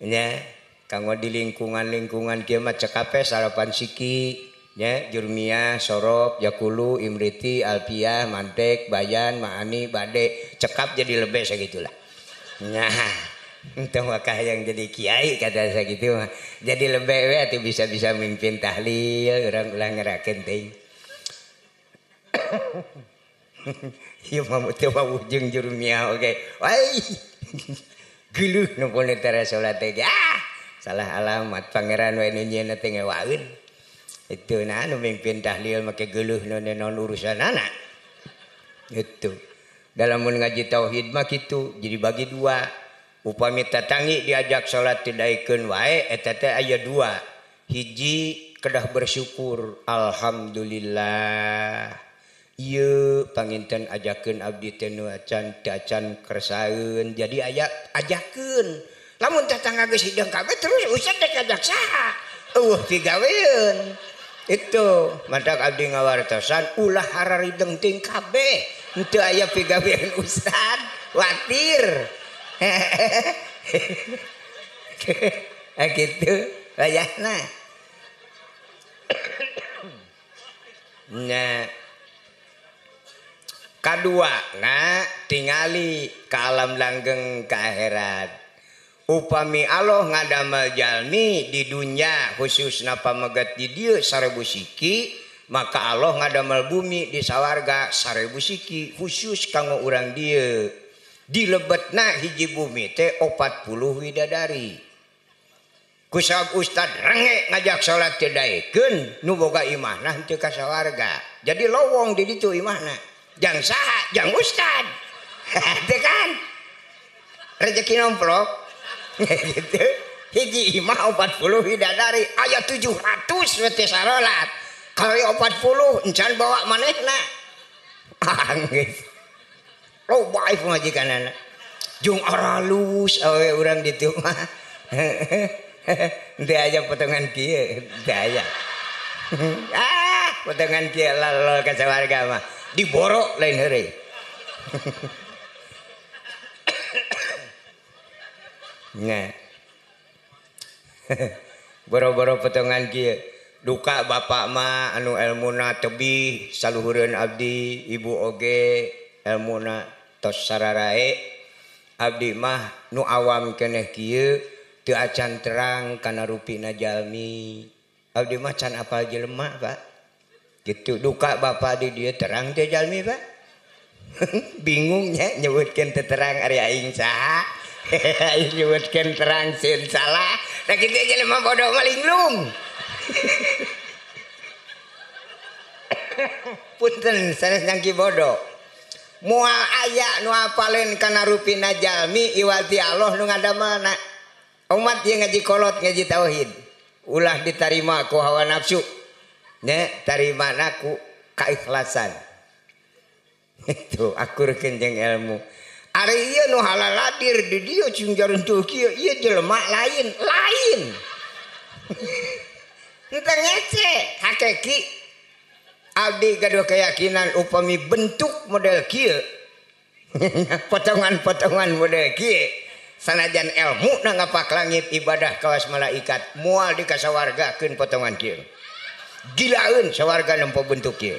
Nya kanggo di lingkungan-lingkungan kieu mah cekape sarapan siki nya jurmiyah, sorob, jakulu, imriti, alfiah, mantek, bayan, maani, bade, cekap jadi lebih sagitulah. Nah, entah wakah yang jadi kiai kata sakitu mah. Jadi lebih we atuh bisa-bisa mimpin tahlil, urang ulah ngerakeun teuing. Ieu mah teu wujung jurmiyah oge. Wai. Geuleuh nu pun tara salat teh. Ah, salah alamat pangeran we nu nyieun teh ngewaeun. Itu nah nu mimpin tahlil make geuleuh nu naon urusanana. Itu. Dalam mun ngaji tauhid mah kitu, jadi bagi dua. Upami tatangi diajak salat teu daekeun wae eta teh aya dua. Hiji kedah bersyukur, alhamdulillah. Ieu panginten ajakeun abdi teh nu acan teu acan kersaeun, jadi aya ajakeun. Lamun tatangga geus hidang kabeh terus ustad dek ajak saha? Eueuh pigaweun. Itu matak abdi ngawartosan ulah hararideng ting kabeh. Henteu aya pigawean ustad, watir. Gitu wayahna. Nah, kadua na tingali ka alam langgeng ka akhirat. Upami Allah ngadamel jalmi di dunya khususna pamegat di dieu 1000 siki, maka Allah ngadamel bumi di sawarga 1000 siki khusus kanggo urang dieu. Dilebetna hiji bumi teh 40 widadari. Kusab ustad renge ngajak salat teu daekeun nu boga imahna henteu ka sawarga. Jadi lowong di ditu imahna. Jang saha? Jang ustad. Teu kan? Rezeki nomplok. Gitu. Hiji imah 40 widadari aya 700 we teh sarolat. Kali 40 encan bawa manehna. Ah geus. Loba ieu pamajikanana. Jeung aralus awe urang ditu mah. Henteu aya potongan kieu, henteu aya. Ah, potongan kieu lalol ka sawarga mah. Diborok lain heureuy. Nya. Boro-boro potongan kieu. Duka bapak mah anu elmuna tebih saluhureun abdi, ibu oge elmuna tos sararae. Abdi mah nu awam keneh kieu teu acan terang kana rupina jalmi. Abdi mah can apal jelema, Pak. Gitu duka bapak di dieu terang teh jalmi, Pak. Bingungnya nyebutkeun teu terang ari aing saha. Aing nyebutkeun terang sieun salah. Da kitu jelema bodoh malinglung. Punten sanes nyangki bodoh. Moal aya nu apaleun kana rupina jalmi iwal ti Allah nu ngadamelna. Umat ieu ngaji kolot ngaji tauhid. Ulah ditarima ku hawa nafsu. Nya tarimana ku kaikhlasan. Itu akurkeun jeung ilmu. Ari ieu nu halaladir di dieu cing jaruntul kieu ieu jelema lain, lain. Henteu ngece hakiki. Abdi gaduh keyakinan upami bentuk model kieu. Potongan-potongan model kieu sanajan ilmu na ngapak langit ibadah kawas malaikat moal dikasawargakeun potongan kieu. Gilaeun sawarga nempo bentuk kieu.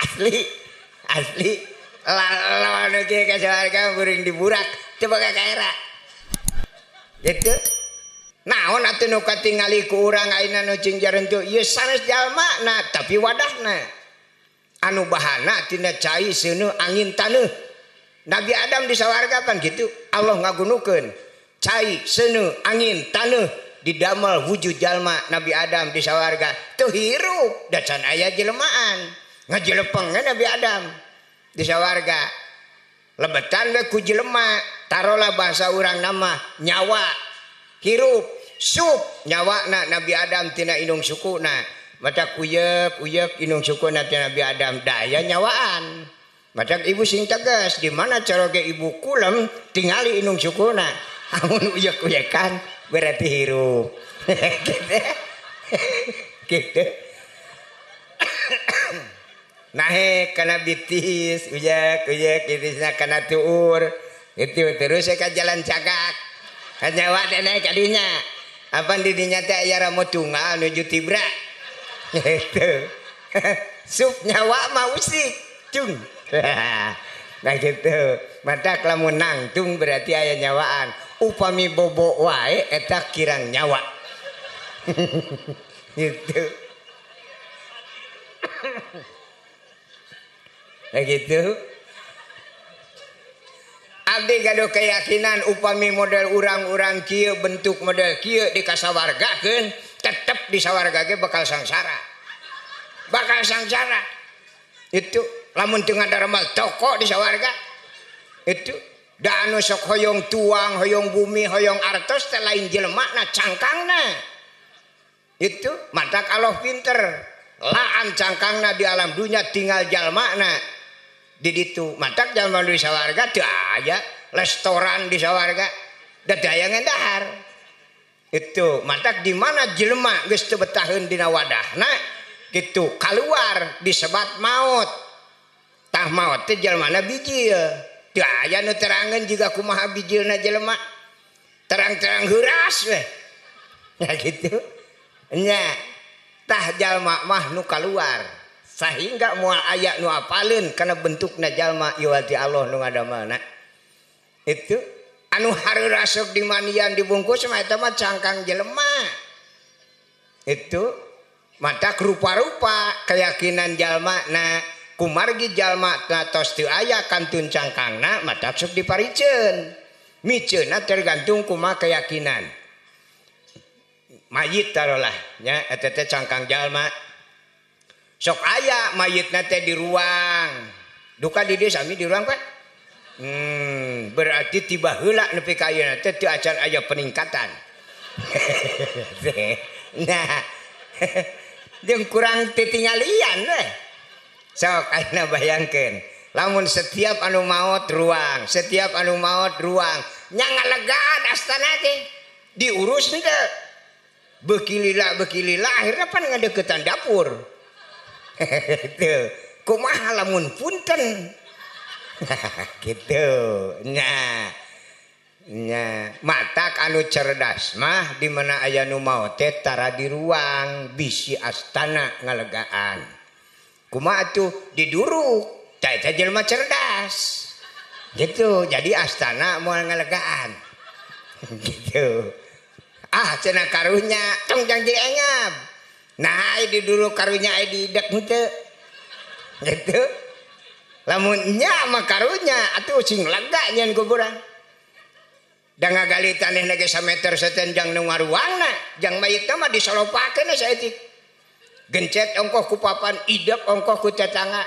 Asli, asli. Lawan kieu ka sawarga beuring diburak teu boga kaera. Gitu. Naon atuh nu katingali ku urang ayeuna nu cing jarentu ieu sanes jalma na tapi wadahna. Anu bahana tina cai seuneu angin taneuh. Nabi Adam di sawarga pan gitu Allah ngagunukeun cai seuneu angin taneuh Didamel wujud jalma Nabi Adam di sawarga teu hirup da can aya jelmaan ngajelepeng Nabi Adam di sawarga lebetan we ku jelema tarolah bahasa urang nama nyawa hirup sup nyawana Nabi Adam tina indung sukuna mata kuyek uyek indung sukuna tina Nabi Adam daya nyawaan mata ibu sing tegas di mana caroge ibu kulem tingali indung sukuna amun uyek-uyekan berarti hirup gitu gitu nahe kana bitis uyek uyek bitisna kana tuur itu terus ka jalan cagak nyawa teh naik ka dinya apan di dinya teh aya ramo tunggal nuju tibra gitu sup nyawa mah usik cung. Nah gitu matak lamun nangtung berarti aya nyawaan upami bobo wae eta kirang nyawa gitu. Nah gitu abdi gaduh keyakinan upami model urang-urang kieu bentuk model kieu dikasawargakeun tetep di sawarga ge bakal sangsara bakal sangsara itu lamun teu ngadarmal toko di sawarga itu da anu sok hoyong tuang hoyong bumi hoyong artos teh lain jelemana cangkangna itu matak Allah pinter laan cangkangna di alam dunya tinggal jalmana di ditu matak jalma di sawarga teu aya restoran di sawarga da teu aya ngendahar itu matak di mana jelema geus teu betaheun dina wadahna gitu kaluar disebat maut tah maut teh jalmana bijil teu aya nu terangeun jiga kumaha bijilna jelema terang-terang heuras we ya gitu nya tah jalma mah nu kaluar sehingga moal aya nu apaleun kana bentukna jalma ieu ti Allah nu ngadamelna itu anu hareuras sok dimanian dibungkus mah eta mah cangkang jelema itu matak rupa-rupa keyakinan jalma na kumargi jalma na tos teu aya kantun cangkangna matak sok dipariceun miceunna tergantung kumaha keyakinan mayit tarolah nya eta teh cangkang jalma sok aya mayitna teh di ruang duka di dieu sami di ruang Pak berarti tiba heula nepi ka ayeuna teh teu acan aya peningkatan nah jeung kurang titingalian we sok ayeuna bayangkeun lamun setiap anu maot ruang setiap anu maot ruang nya ngalegaan astana teh diurus henteu beuki lila akhirna pan ngadeukeutan dapur gitu kumaha lamun punten gitu nya nya matak anu cerdas mah di mana aya nu maot teh tara di ruang bisi astana ngalegaan kumaha atuh diduruk tah eta jelema cerdas gitu jadi astana moal ngalegaan gitu ah cenah karunya tong jang jadi engap nah ai diduruk karunya ai diidek henteu gitu lamun nya mah karunya atuh sing lega nyeun kuburan da ngagali tanehna ge sameter saten jang nu ngaruangna jang mayitna mah disolopakeun saeutik gencet ongkoh ku papan idek ongkoh ku tetangga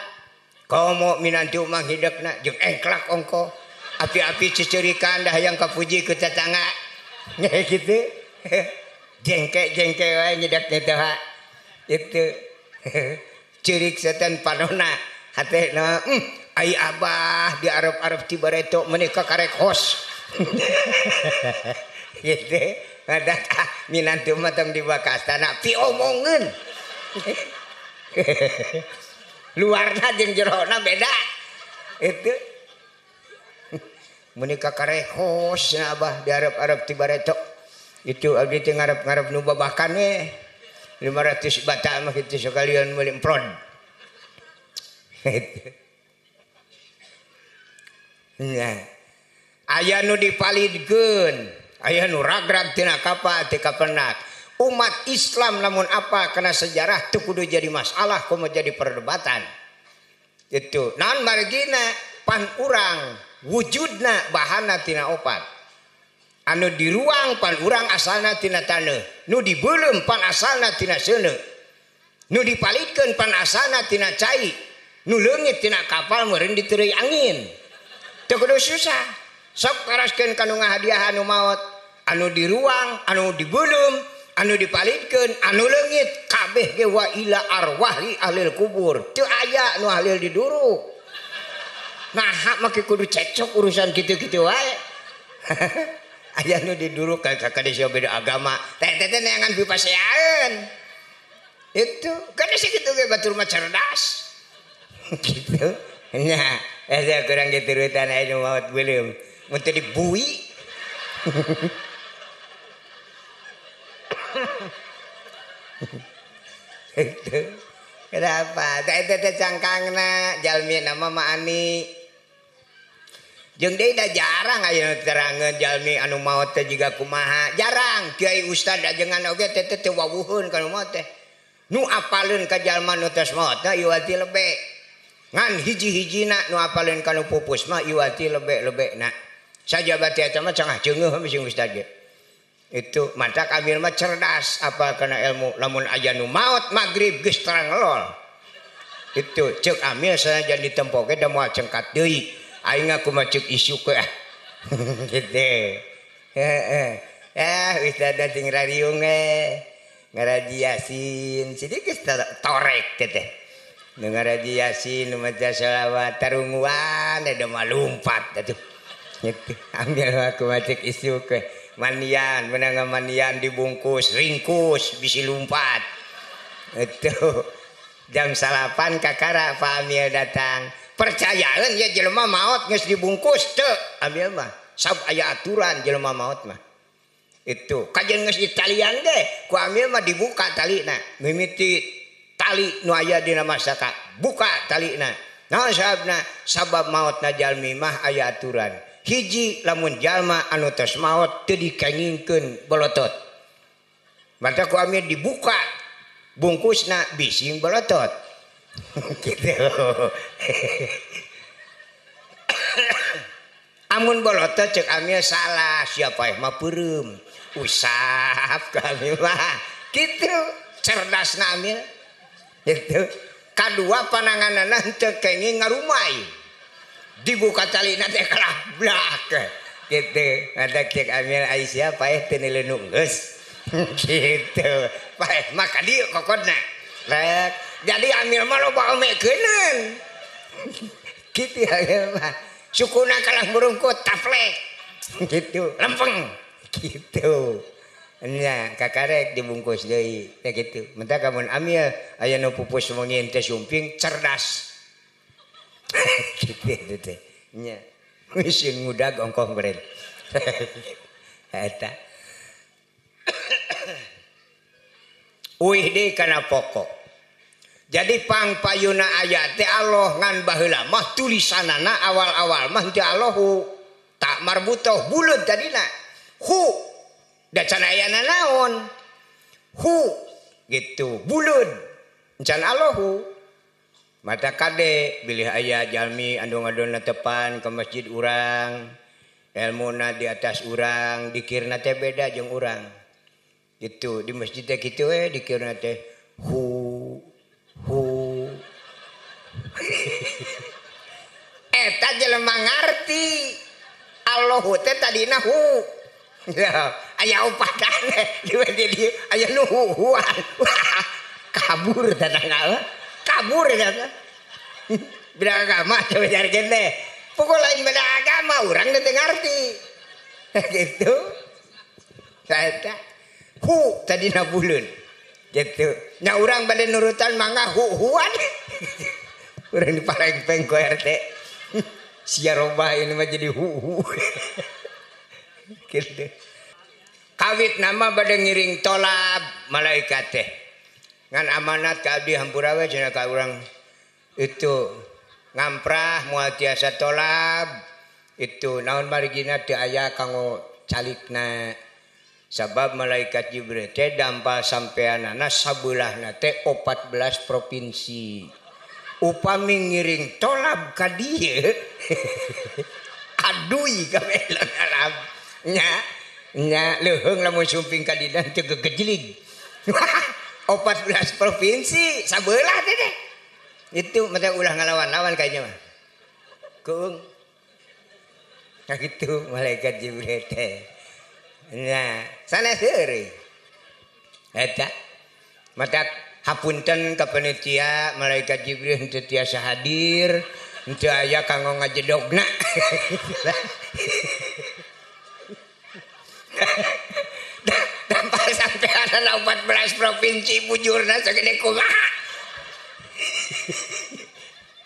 komo minantu mah hidekna jeung engklak ongkoh api-api cicirikan dah hayang kapuji ku tetangga gitu jengke-jengke wae nyedek teh itu ceurik setan panona hatena ai abah di Arab-Arab ti bareto meuni ka karek hos gitu ada minantu mah tong dibawa ka astana piomongeun luarna jeung jerona beda itu meuni ka karek hos cenah abah di Arab-Arab ti bareto itu abdi teh ngarep-ngarep nu babakan we 500 bata mah kitu sakalian meuli emprod nya aya nu dipalidkeun aya nu ragrag tina kapal teu kapenak umat Islam lamun apa kana sejarah teu kudu jadi masalah komo jadi perdebatan itu naon margina pan urang wujudna bahana tina opat Anu diruang pan urang asalna tina taneuh, nu dibeuleum pan asalna tina seuneu, nu dipalidkeun pan asalna tina cai, nu leungit tina kapal meureun diteureuy angin. Teu kudu susah. Sok taraskeun ka nu ngahadiahan nu maot, anu diruang, anu dibeuleum, anu dipalidkeun, anu leungit kabeh ge wa ila arwahi ahlil kubur. Teu aya nu ahlil diduruk. Nah, make kudu cekcok urusan kitu-kitu wae. Aya nu diduruk ka desa beda agama. Teh teh neangan pipasean. Itu kan sakitu ge batur mah cerdas. Gitu. Nya, eta kurang diturutan aya nu maot beuleum. Mun teu dibui. Itu. Kenapa? Teh teh cangkangna jalmi nama Ma Ani. Jeung deui da jarang aya terangeun jalmi anu maot teh jiga kumaha. Jarang kiai ustad ajengan oge teh teh teu wawuheun kana maot teh. Nu apaleun ka jalma nu tos maot teh iwati lebe. Ngan hiji-hijina nu apaleun ka nu pupus mah iwati lebe-lebena. Sajabati eta mah cangah ceungeuh mah sing ustad ge. Itu mata kamil mah cerdas apal kana ilmu. Lamun aya nu maot magrib geus terang lol. Itu ceuk amil sanajan ditempo ge da moal cengkat deui. Aing aku mah ceuk isu ke ah. Gitu. Heeh. Ustad sing rariung ngaraji Yasin sidik geus torek teh teh. Nu ngaraji Yasin nu maca selawat tarunguan da mah lumpat atuh. Gitu. Ambil aku mah ceuk isu ke. Manian menang manian dibungkus ringkus bisi lumpat. Itu jam salapan kakara Pak Amil datang. Percayaan ya jelema maot geus dibungkus teu ambil mah sab aya aturan jelema maot mah. Itu kajian geus ditalian ge ku amil mah dibuka talina mimiti tali nu aya dina masaka buka talina. Naon sababna? Sabab maotna jalmi mah aya aturan. Hiji lamun jalma anu tos maot teu dikengingkeun bolotot. Mata ku amil dibuka bungkusna bising bolotot. Gitu. Amun bolotot cek amil salah siapa mah peureum. Usap kami mah. Gitu cerdasna amil. Gitu. Kadua pananganana henteu kenging ngarumai. Dibuka talina teh kalah blak. Gitu. Ada cek amil ai siapa teu nileunung geus. Gitu. Paeh mah ka dieu kokodna. Rek. Jadi amil mah loba omekeuneun. Gitu amil mah. Sukuna kalah murungkut taplek. Gitu, lempeng. Gitu. Nya kakarek dibungkus deui teh kitu. Mentah kamun amil aya nu pupus mungin teh sumping cerdas. Gitu teh. Nya. Wis ngudag ongkoh meureun. Eta. Uih deui kana pokok. Jadi pangpayuna ayat teh Allah ngan baheula mah tulisanana awal-awal mah teu Allahu tak marbutoh buleud tadina hu da can ayana naon hu gitu buleud can Allahu mata kade bilih aya jalmi anu ngadonna tepan ke masjid urang elmuna di atas urang dikirna teh beda jeung urang gitu di masjid teh kitu we dikirna teh hu hu. Eta jelema ngarti Allahu teh tadina hu. Ya, aya opatan di aya nu huan. Kabur tatangga. Kabur eta. Beda agama coba jarkeun teh. Pokok lain beda agama urang teh ngarti. Gitu. Saeta hu tadina buleun. Gitu. Nya urang bade nurutan mangga hu-huan. Urang diparengpeng ku RT. Sia robah ini mah jadi hu-hu. Gitu. Kawit nama bade ngiring tolab malaikat teh. Ngan amanat ka abdi hampura we cenah ka urang itu ngamprah moal tiasa tolab. Itu naon marigina teu aya kanggo calikna. Sabab malaikat Jibril teh dampal sampeanana sabelahna teh 14 provinsi. Upami ngiring tolab ka dieu adui kabeh Arab nya. Nya leuheung lamun sumping ka didan teu gegejlig. 14 provinsi sabelah teh teh. Itu mata ulah ngalawan-lawan kayaknya mah. Keung. Nah gitu malaikat Jibril teh. Nah, sanes heureuy. Eta mata hapunten ka panitia malaikat Jibril henteu tiasa hadir, henteu aya kanggo ngajedogna. Dampar sampai ada 14 provinsi bujurna sagede kumaha.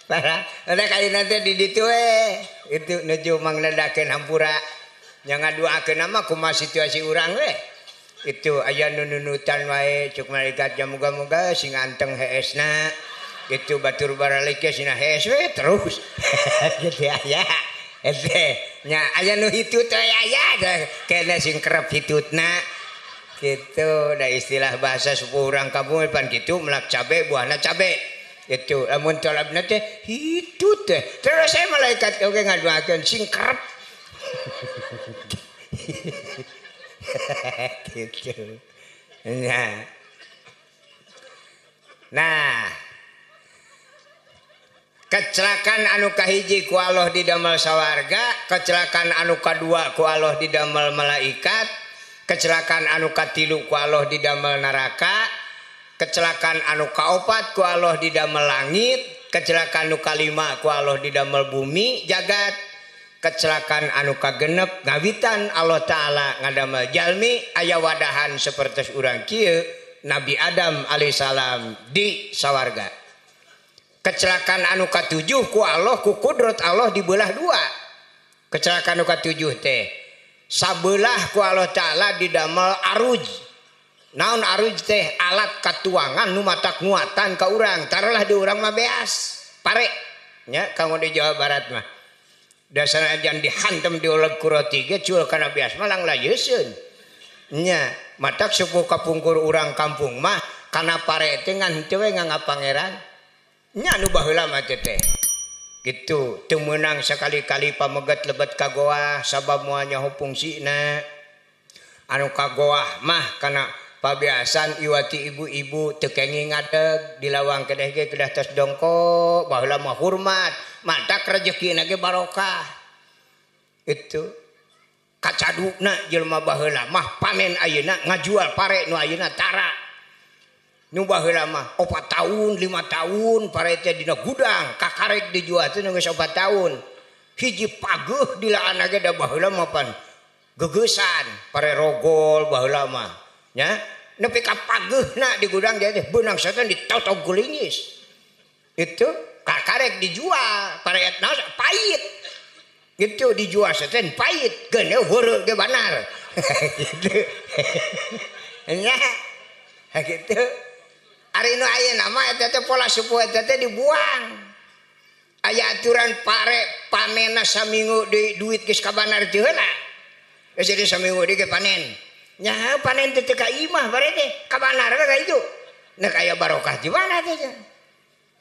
Para ada kayeuna teh di ditu we. Itu nuju mangnedakeun hampura. Nya ngaduakeun mah kumaha situasi urang we. Itu aya nu nunutan wae cuk malaikat ja muga-muga sing anteng heesna. Itu batur baralik ge sina hees we terus. Gitu aya. Eta nya aya nu hitut we aya kena sing kerep hitutna. Gitu da istilah bahasa sepuh urang kampung pan kitu melak cabe buahna cabe. Itu lamun tolabna teh hitut teh. Terus saya malaikat oge ngaduakeun sing kerep. Gitu. Nah. Nah. Kecelakaan anu kahiji ku Allah didamel sawarga, kecelakaan anu kadua ku Allah didamel malaikat, kecelakaan anu katilu ku Allah didamel neraka, kecelakaan anu kaopat ku Allah didamel langit, kecelakaan anu kalima ku Allah didamel bumi jagat, kecelakaan anu kagenep ngawitan Allah Ta'ala ngadamel jalmi aya wadahan sapertos urang kieu Nabi Adam alaihissalam di sawarga. Kecelakaan anu katujuh ku Allah ku kudrat Allah dibelah dua. Kecelakaan anu katujuh teh sabelah ku Allah Ta'ala didamel aruj. Naon aruj teh alat katuangan nu matak nguatan ka urang. Taruhlah di urang mah beas pare nya kanggo di Jawa Barat mah. Dasar ajan dihantem diuleg ku roti ge cul kana beas mah langlayeuseun. Nya matak sepuh kapungkur urang kampung mah kana pare teh ngan henteu we ngangga pangeran. Nya nu baheula mah teh gitu teu meunang sakali-kali pameget lebet ka goah sabab moal nyaho fungsina. Anu ka goah mah kana pabiasan iwati ibu-ibu teu kenging ngadeg di lawang kedeh ge kedah tos dongkok baheula mah hormat matak rejekina ge barokah. Itu kacaduna jelema baheula mah panen ayeuna ngajual pare nu ayeuna tara. Nu baheula mah 4 tahun 5 tahun pare teh dina gudang kakarek dijual teh geus 4 tahun. Hiji pageuh dilaan ge da baheula mah pan geugeusan pare rogol baheula mah nya nepi ka pageuhna di gudang dia teh beunang setan ditotog gulingis. Itu kakarek dijual pare naon pait. Gitu dijual setan pait geuneuh heureut ge banar. Gitu. Nya gitu. Ari nu ayeuna mah eta teh pola sepuh eta teh dibuang. Aya aturan pare panenna saminggu deui duit geus kabanar teu heula. Geus jadi saminggu deui ge panen. Nya panen teh teu ka imah pare teh kabanar ka itu. Nah aya barokah di mana teh nya.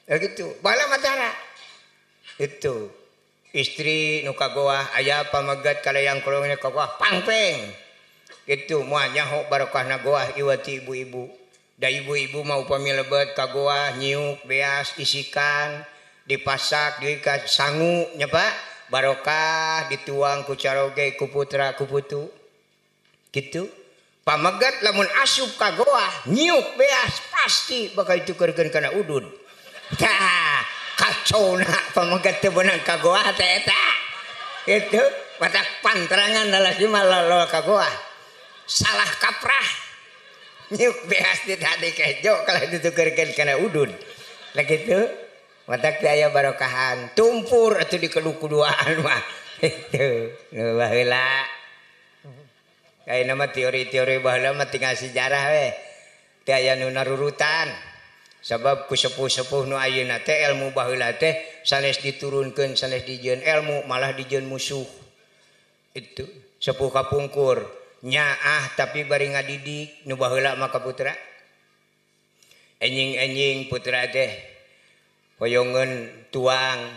Ya gitu, bala matara. Itu istri nu kagoah aya pamegat kalayang kolongna kagoah pangpeng. Gitu moal nyaho barokahna goah iwati ibu-ibu. Da ibu-ibu mau upami lebet ka goah nyiuk beas isikan dipasak diikat sangu nya Pak barokah dituang ku caroge ku putra ku putu gitu. Pamegat lamun asup ka goah nyiuk beas pasti bakal ditukerkeun kana udud. Tah kacona pamegat teu beunang ka goah teh eta. Gitu batak pantrangan lalaki mah lolol ka goah. Salah kaprah. Nyuk beas di tadi kejo kalau ditukerkeun kana udud. Lah kitu matak teh aya barokahan tumpur atuh dikedu-kuduaan mah. Itu nu baheula. Ayeuna mah teori-teori baheula mah tinggal sejarah we. Teu aya nu narurutan. Sabab ku sepuh-sepuh nu ayeuna teh ilmu baheula teh sanes diturunkeun sanes dijieun ilmu malah dijieun musuh. Itu sepuh kapungkur. Nyaah tapi bari ngadidik nu baheula mah ka putra. Enjing-enjing putra teh hoyongeun tuang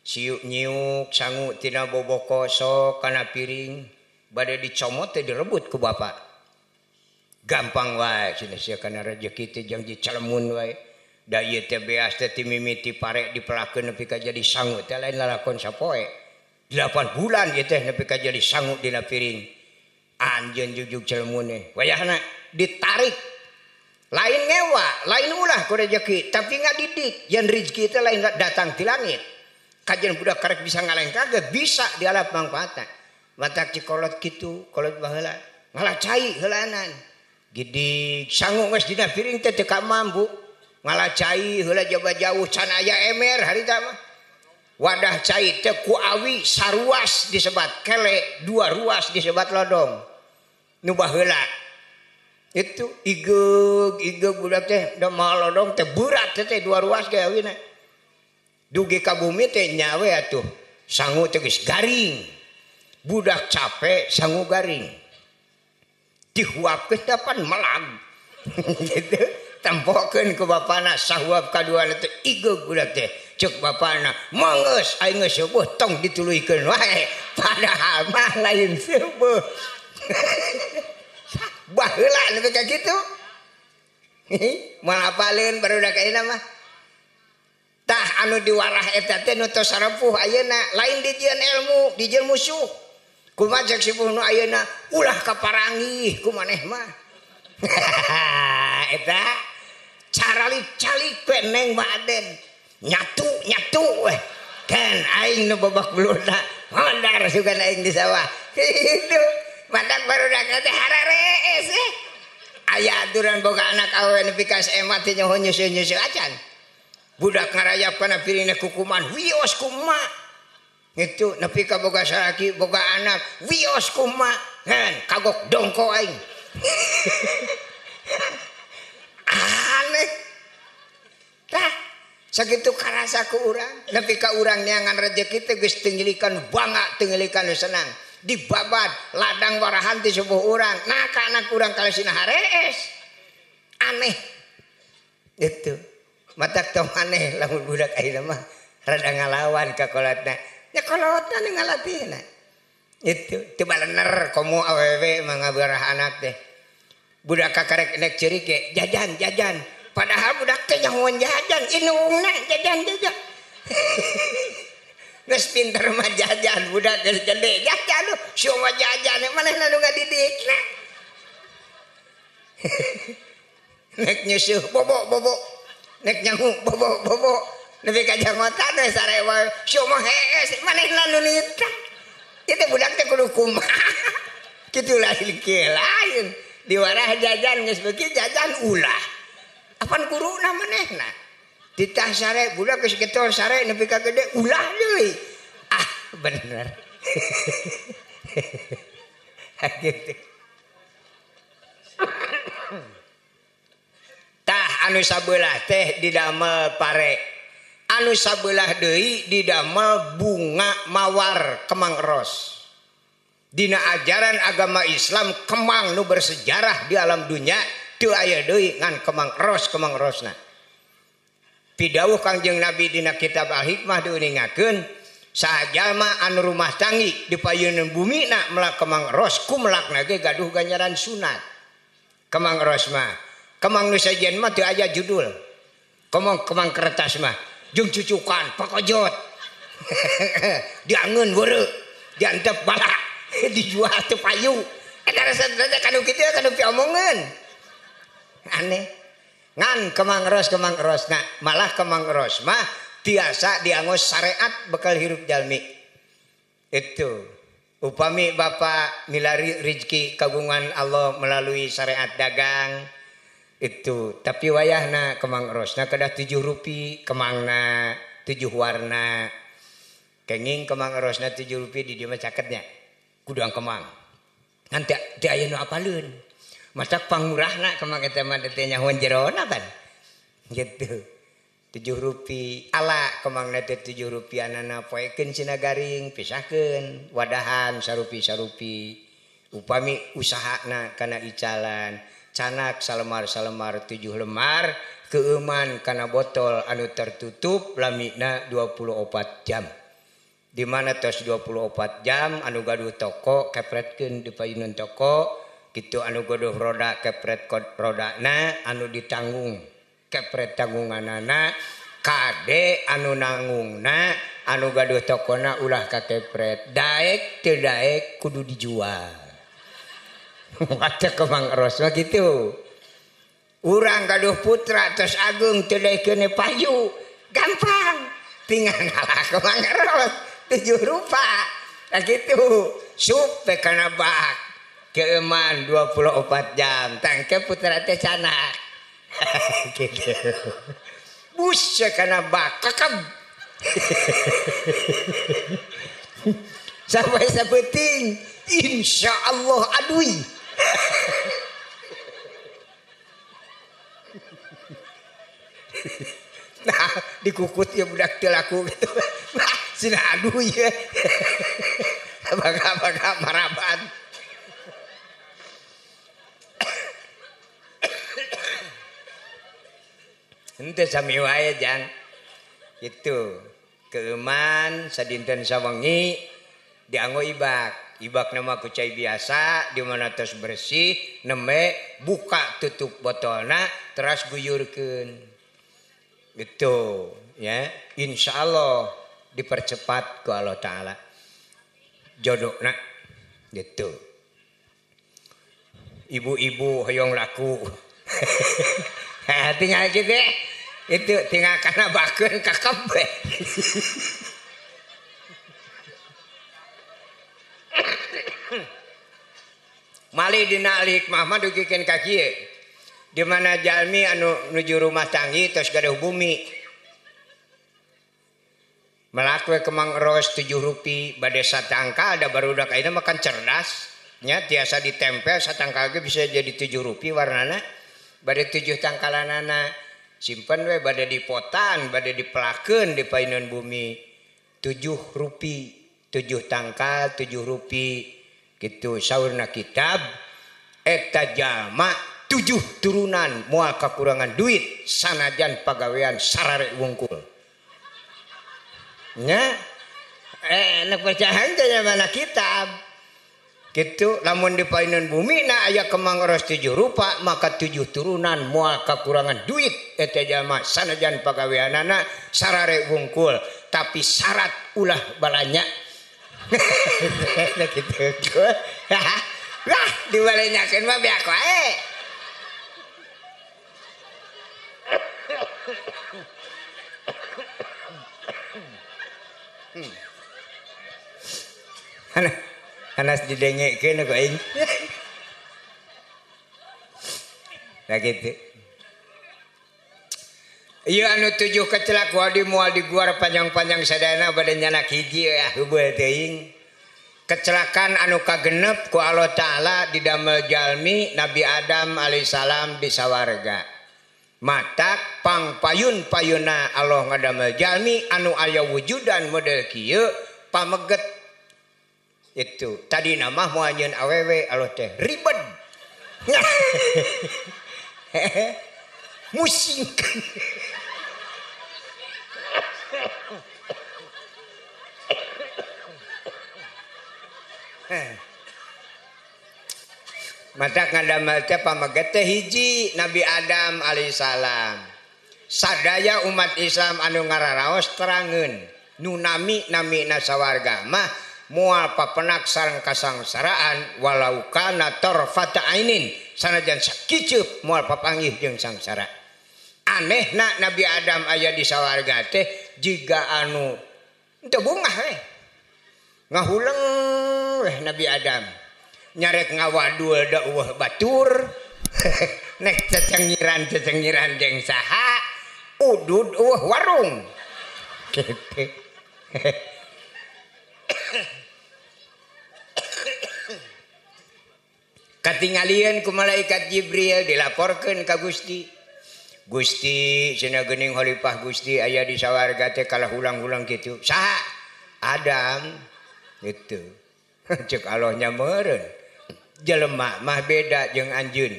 siuk nyiuk sangu tina boboko sok kana piring. Bade dicomot teh direbut ku bapak. Gampang wae cenah sia kana rejeki teh jang dicelemun wae. Da ieu teh beas teh ti mimiti pare dipelakeun nepi ka jadi sangu teh lain lalakon sapoe. 8 bulan ieu teh nepi ka jadi sangu dina piring. Anjeun jugjug celemune. Wayahna ditarik. Lain ngewa, lain ulah ku rejeki, tapi ngadidik. Yen rezeki teh lain datang ti langit. Kajian budak karek bisa ngalengkah ge bisa dialap mangfaatna. Matak cikolot kitu, kolot baheula ngalacai heulanan. Gidig sangu geus dina piring teh teu kamambu. Ngalacai heula jaba jauh can aya emer harita mah. Wadah cai teh ku awi saruas disebat kele, dua ruas disebat lodong. Nu baheula itu igeug igeug budak teh da maha lodong teh berat teh dua ruas ge awina. Dugi ka bumi teh nyawe atuh sangu teh geus garing. Budak capek sangu garing. Dihuapkeun dapan melag. Gitu. Tempokeun ku bapana sahuap kaduana teh igeug budak teh. Ceuk bapana, "Mangeus aing geus seueuh tong dituluykeun wae." Padahal mah lain seueuh. Baheula nepi ka kitu. Moal apaleun barudak ayeuna mah. Tah anu diwarah eta teh nu tos sarepuh ayeuna lain dijieun ilmu, dijieun musuh. Kumaha cek sepuh nu ayeuna ulah kaparangih ku maneh mah. Eta caralik-calik we neng mah aden. Nyatu-nyatu we. Kan aing nu babak belurna hondar sugan aing di sawah. Kitu. Matak barudak teh hararees eh. Aya aturan boga anak awewe nepi ka SMA teh nyaho nyeuseul-nyeuseul acan. Budak ngarayap kana piringna kukuman wios ku emak. Itu nepi ka boga salaki boga anak wios ku emak. Ngan kagok dongko aing. Aneh. Tah sakitu karasa ku urang nepi ka urang neangan rejeki teh geus teu ngilikan bangga teu ngilikan senang. Dibabat ladang warahan ti sepuh urang. Nah ka anak urang kalesina harees. Aneh. Itu. Matak tong aneh lamun budak ayeuna mah rada ngalawan ka kolotna. Nya kolotna nu ngalatihna. Itu teu balener komo awewe mah ngabarah anak teh. Budak kakarek nek ceurik ge jajan jajan. Padahal budak teh nyahoan jajan, indungna jajan jajan. Geus pinter mah jajan, budak geus gede jajan lu, sia mah jajan manehna nu ngadidikna. Nek nyeuseuk bobo bobo. Nek nyangu bobo bobo. Nepi ka jangotan we sare wae, sia mah hees manehna nu nitah. Ieu teh budak teh kudu kumaha. Kitu lain kieu lain. Diwarah jajan geus beuki jajan ulah. Apan guruna manehna? Titah sare budak geus getol sare nepi ka gede ulah deui. Ah bener. Gitu. Tah anu sabelah teh didamel pare. Anu sabelah deui didamel bunga mawar kemang ros. Dina ajaran agama Islam kemang nu bersejarah di alam dunia teu aya deui ngan kemang ros kemang rosna. Pidawuh Kangjeng Nabi dina kitab Al-Hikmah diuningakeun saha jalma anu rumah tanggi di payeuneun bumina melak kemang ros ku melakna ge gaduh ganjaran sunat. Kemang ros mah, kemang nu sejen mah teu aya judul. Kemang kemang kertas mah jeung cucukan pakojot. Diangeun weureu, diantep balak, dijual teu payu. Eta resep-resep kanu kitu kanu piomongeun. Aneh. Ngan kemang ros nah malah kemang ros mah tiasa dianggo syariat bekal hirup jalmi. Itu upami bapak milari rezeki kagungan Allah melalui syariat dagang itu, tapi wayahna kemang rosna kedah 7 rupi kemangna 7 warna. Kenging kemang rosna 7 rupi di dieu mah caketnya gudang kemang. Ngan teu aya nu apaleun. Matak pangmurahna kemang eta mah teh nyahoan jerona pan. Gitu. 7 rupi ala kemangna teh 7 rupianana poekeun cina garing pisahkeun wadahan sarupi-sarupi. Upami usahana kana icalan canak salemar-salemar 7 lemar keueuman kana botol anu tertutup lamina 24 jam. Di mana tos 24 jam anu gaduh toko kepretkeun di payunan toko kitu anu gaduh roda kepret rodana anu ditanggung kepret tanggunganana kade anu nanggungna anu gaduh tokona ulah kakepret daek teu daek kudu dijual. Waca Kemang Eros mah kitu. Urang gaduh putra tos ageung teu daekeun payu gampang tinggal ngalah Kemang Eros 7 rupa. Nah gitu sup teh kana bak keeman 24 jam tangke putra teh canak. Gitu. Bus kana bak kakab. Sampai sapeting insya Allah adui. Nah dikukut ya budak teu laku gitu. Nah sina adui ya. Baga-baga maraban. Henteu sami wae jang. Gitu. Keuman sadinten sawengi dianggo ibak. Ibak nama ku cai biasa di mana tos bersih neme buka tutup botolna teras guyurkeun. Gitu ya. Insyaallah dipercepat ku Allah Taala jodohna gitu. Ibu-ibu hoyong laku. Tinggal gitu itu tinggal kana bakeun kakep. Malih dina ahli hikmah mah dugikeun ka kieu. Di mana jalmi anu nuju rumah tanggi tos gaduh bumi. Melak we Kemang Eros 7 rupi bade satangkal da barudak ayeuna mah kan cerdas nya tiasa ditempel satangkal ge bisa jadi 7 rupi warnana. Bade 7 tangkalanana simpen we bade dipotan bade dipelakeun di paineun bumi 7 rupi 7 tangkal 7 rupi gitu saurna kitab eta jalma 7 turunan moal kakurangan duit sanajan pagawean sarare wungkul nya enak percayaan teh mana kitab gitu lamun di paineun bumi na aya Kemang Eros 7 rupa maka 7 turunan moal kakurangan duit eta jalma sanajan pagaweanana sarare wungkul tapi syarat ulah balanya. Gitu. Wah dibalenyakeun mah beak wae. Hanas didengekeun ku aing. Nah gitu. Ieu anu 7 kecelak wadi moal diguar panjang-panjang sadayana bade nyanak hiji ya heubeul teuing. Kecelakaan anu kagenep ku Allah Ta'ala didamel jalmi Nabi Adam alaihissalam di sawarga. Matak pangpayun payuna Allah ngadamel jalmi anu aya wujudan model kieu pameget. Itu tadi nama moal nyeun awewe Allah teh ribet. Musing. Mata ngadamel teh pameget teh hiji Nabi Adam alaihissalam. Sadaya umat Islam anu ngararaos terangeun nu nami-namina sawarga mah moal papenak sareng kasangsaraan walau kana tarfata ainin sanajan sakicup moal papanggih jeung sangsara. Anehna Nabi Adam aya di sawarga teh jiga anu teu bungah we. Ngahuleng weh Nabi Adam. Nyarek ngawadul da eueuh batur. Nek cecengiran-cecengiran jeung saha udud eueuh warung. Gitu. Katingalieun ku malaikat Jibril dilaporkeun ka Gusti. Gusti cenah geuning khalifah Gusti aya di sawarga teh kalah ulang-ulang kitu. Saha? Adam. Gitu. Cek Allahnya meureun. Jelema mah beda jeung anjeun.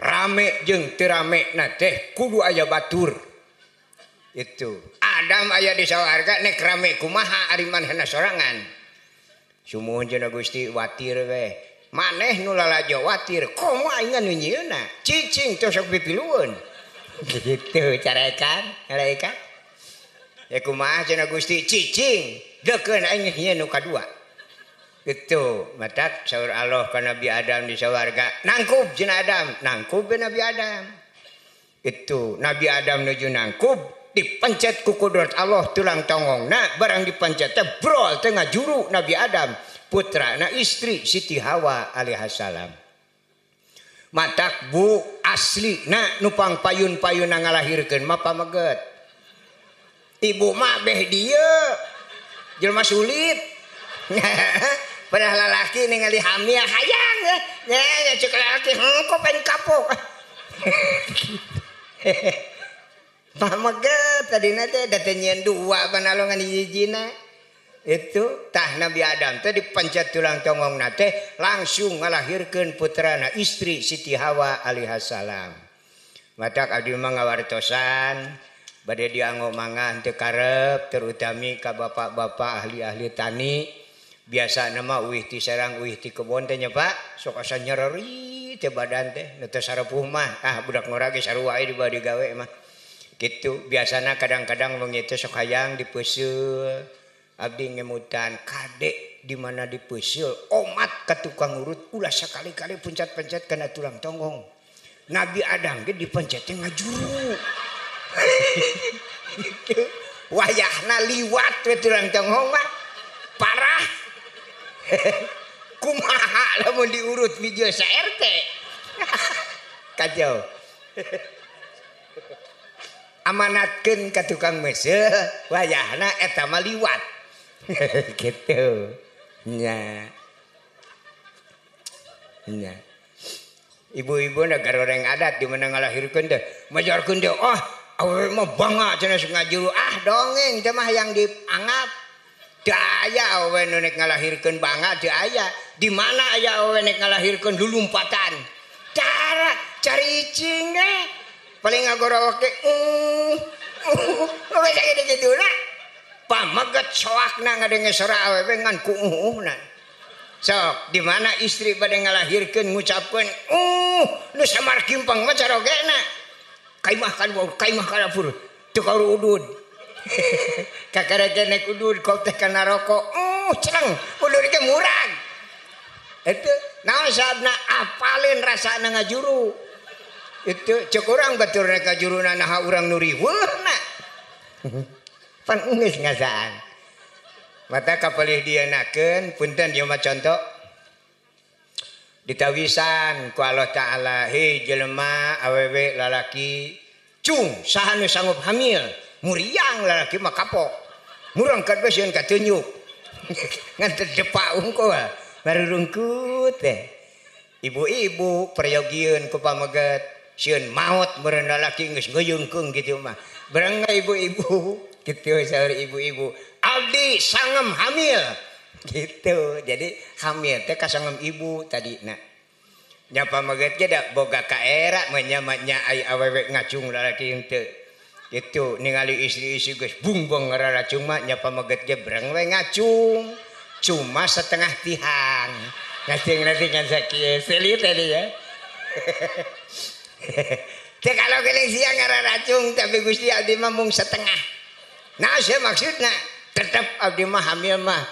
Rame jeung teu rame na teh kudu aya batur. Itu. Adam aya di sawarga nek rame kumaha ari manehna sorangan. Sumuhun cenah Gusti watir we. Maneh nu lalajo watir komo aing nu nyieunna. Cicing teh sok pipilueun. Gitu carekan, ngalekan. Ya kumaha cenah Gusti cicing deukeun aing nyieun nu kadua. Itu matak saur Allah ka Nabi Adam di sawarga nangkub cenah Adam, nangkub Nabi Adam. Itu Nabi Adam nuju nangkub dipencet ku kudrat Allah tulang tongongna barang dipencet teh brol teh ngajuru Nabi Adam putrana istri Siti Hawa alaihissalam. Matak bu asli na nupang payun-payun ngalahirkeun mah pameget. Ibu mah beh dieu jelema sulit. Padahal lalaki ningali hamil hayang nya cek lalaki hengko pengen kapok. Pameget tadina teh da teh nyieun dua panalongan hijina. Itu tah Nabi Adam teh dipencet tulang tongongna teh langsung ngalahirkeun putrana istri Siti Hawa alaihissalam. Matak abdi mah ngawartosan bade dianggo mangga teu karep terutami ka bapak-bapak ahli-ahli tani. Biasa nama uih ti sarang uih ti kebon teh nya Pak sok asa nyereri teh badan teh nu teu sarepuh mah ah budak ngora ge sarua we di bade gawe mah kitu biasana kadang-kadang wengi teh sok hayang dipeuseul abdi ngemutan kade di mana dipeuseul omat ka tukang urut ulah sakali-kali pencet-pencet kana tulang tonggong. Nabi Adam ge dipencet teh ngajuru. Wayahna liwat we tulang tonggong mah parah. Kumaha lamun diurut video sa RT. Kacau. Amanatkeun ka tukang meuseuh wayahna eta mah liwat. Gitu. Nya. Nya. Ibu-ibu na garoreng adat di mana ngalahirkeun teh, majarkeun teh, oh awewe mah bangga cenah ngajuru, ah dongeng teh mah yang dianggap. Teu aya awewe nu nek ngalahirkeun bangga teu aya. Di mana aya awewe nek ngalahirkeun lulumpatan? Cara cari cicing eh. Paling ngagorowok ge geus sakitu kituna. Pameget soakna ngadenge sora awewe ngan ku uuhna. Sok di mana istri bade ngalahirkeun ngucapkeun nu samar kimpang mah carogena. Kaimah ka kaimah ka dapur teu kaur udud. Kakara nek udud kau teh kana rokok celeng udud ge murag. Itu naon sababna apalin rasana ngajuru. Itu cek urang batur rek ngajuruna naha urang nu riweuhna. Pan geus ngasaan. Mata kapalih dieunakeun punten ieu mah contoh. Ditawisan ku Allah Ta'ala hei jelema awewe lalaki cung saha nu sanggup hamil. Muriang lalaki mah kapok. Murangkat we sieun katunjuk. Ngan teu depak unggul. Barurungkut teh. Ibu-ibu prayogieun ku pameget sieun maot meureun lalaki geus ngeuyeungkeung kitu mah. Bareng ibu-ibu kitu saur ibu-ibu abdi sangem hamil gitu. Jadi hamil teh kasangem ibu tadina. Nya pameget ge da boga kaera mah nya ai awewe ngacung lalaki henteu. Itu ningali istri-istri geus bungbong ngararacung mah nya pameget ge breng we ngacung cuma setengah tihang ngacing-ngacing kan sakieu selit tadi ya. Teh kalau geuning sia ngararacung tapi Gusti abdi mah mung setengah. Nah sia maksudna tetep abdi mah hamil mah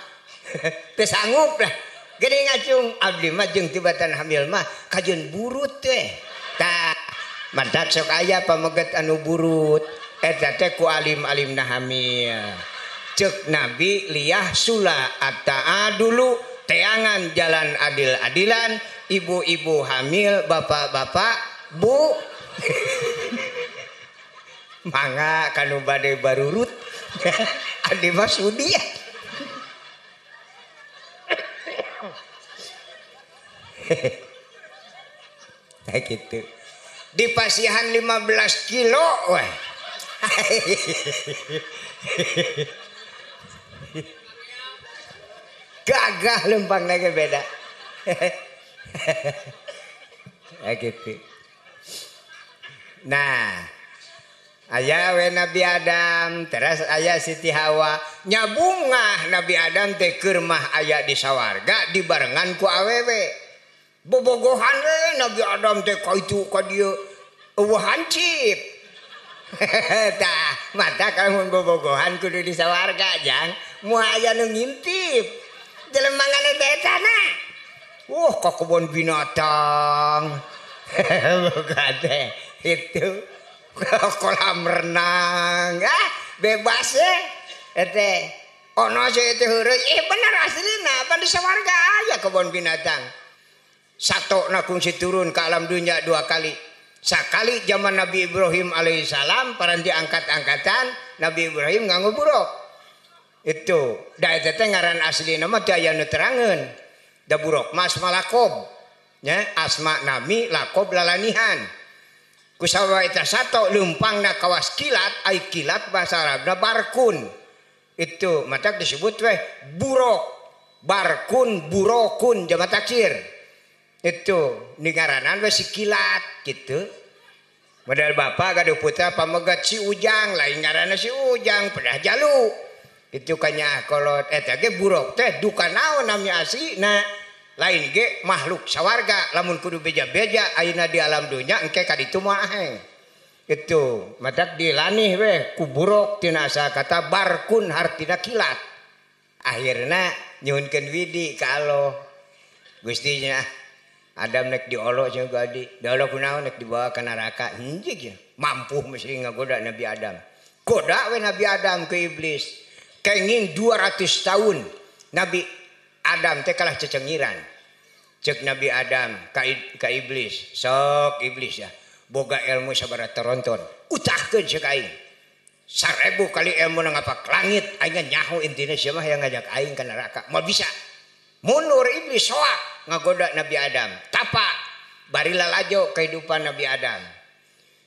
teu sanggup lah geuning ngacung abdi mah jeung tibatan hamil mah kajeun burut teh. Tah mantak sok aya pameget anu burut eta teh ku alim-alimna hamil. Cek Nabi liyah sula ataa dulu teangan jalan adil-adilan ibu-ibu hamil bapak-bapak bu mangga kanu bade barurut adi mah sudi ya. Kayak gitu. Di pasihan 15 kilo weh. Gagah lempang lagi beda. Kayak gitu. Nah, Aya we Nabi Adam, teras aya Siti Hawa. Nyabungah Nabi Adam teh keur mah aya di sawarga dibarengan ku awewe. Bobogohan we Nabi Adam teh ka itu ka dieu eueuh hancip. Tah, mata kamun bobogohan kudu di sawarga jang, moal aya nu ngintip. Jelema ngane teh eta na. Wah, ka kebon binatang. Boga teh itu. Kolam renang, ah bebas ya. Teh ono sih itu heureuy, bener aslina, pan di sawarga aya kebon binatang. Satokna kungsi turun ke alam dunia 2 kali. Sakali zaman Nabi Ibrahim alaihissalam paranti angkat-angkatan Nabi Ibrahim nganggo buruk. Itu da eta teh ngaran aslina mah teu aya nu terangeun. Da buruk mas malakob. Nya asma nami lakob lalanihan. Kusawa eta sato leumpangna kawas kilat, ai kilat bahasa Arabna barkun. Itu matak disebut weh buruk. Barkun burokun jama taksir. Itu ningaranan weh si kilat gitu. Modal bapak gaduh putra pamegat si Ujang, lain ngaranna si Ujang pedah jalu. Itu kanya kolot eta ge buruk teh duka naon nami aslina. Lain ge makhluk sawarga lamun kudu beja-beja ayeuna di alam dunya engke ka ditu moal aheng. Itu matak dilanih weh ku buruk tina asal kata barkun hartina kilat. Akhirna nyuhunkeun widi ka Allah. Gusti nya Adam nek diolok cenah ku adi. Diolok kunaon nek dibawa ka neraka. Henteu ge mampu mesti ngagoda Nabi Adam. Goda we Nabi Adam ke iblis. Kenging 200 tahun Nabi Adam teh kalah cecengiran. Cek Nabi Adam ka iblis. Sok iblis ya. Boga ilmu sabaraha toronton. Utahkeun ceuk aing. 1000 kali ilmu ngapak langit aing nyaho intina sia mah yang ngajak aing ka neraka. Moal bisa. Mundur iblis soak ngagoda Nabi Adam. Tapa bari lalajo kehidupan Nabi Adam.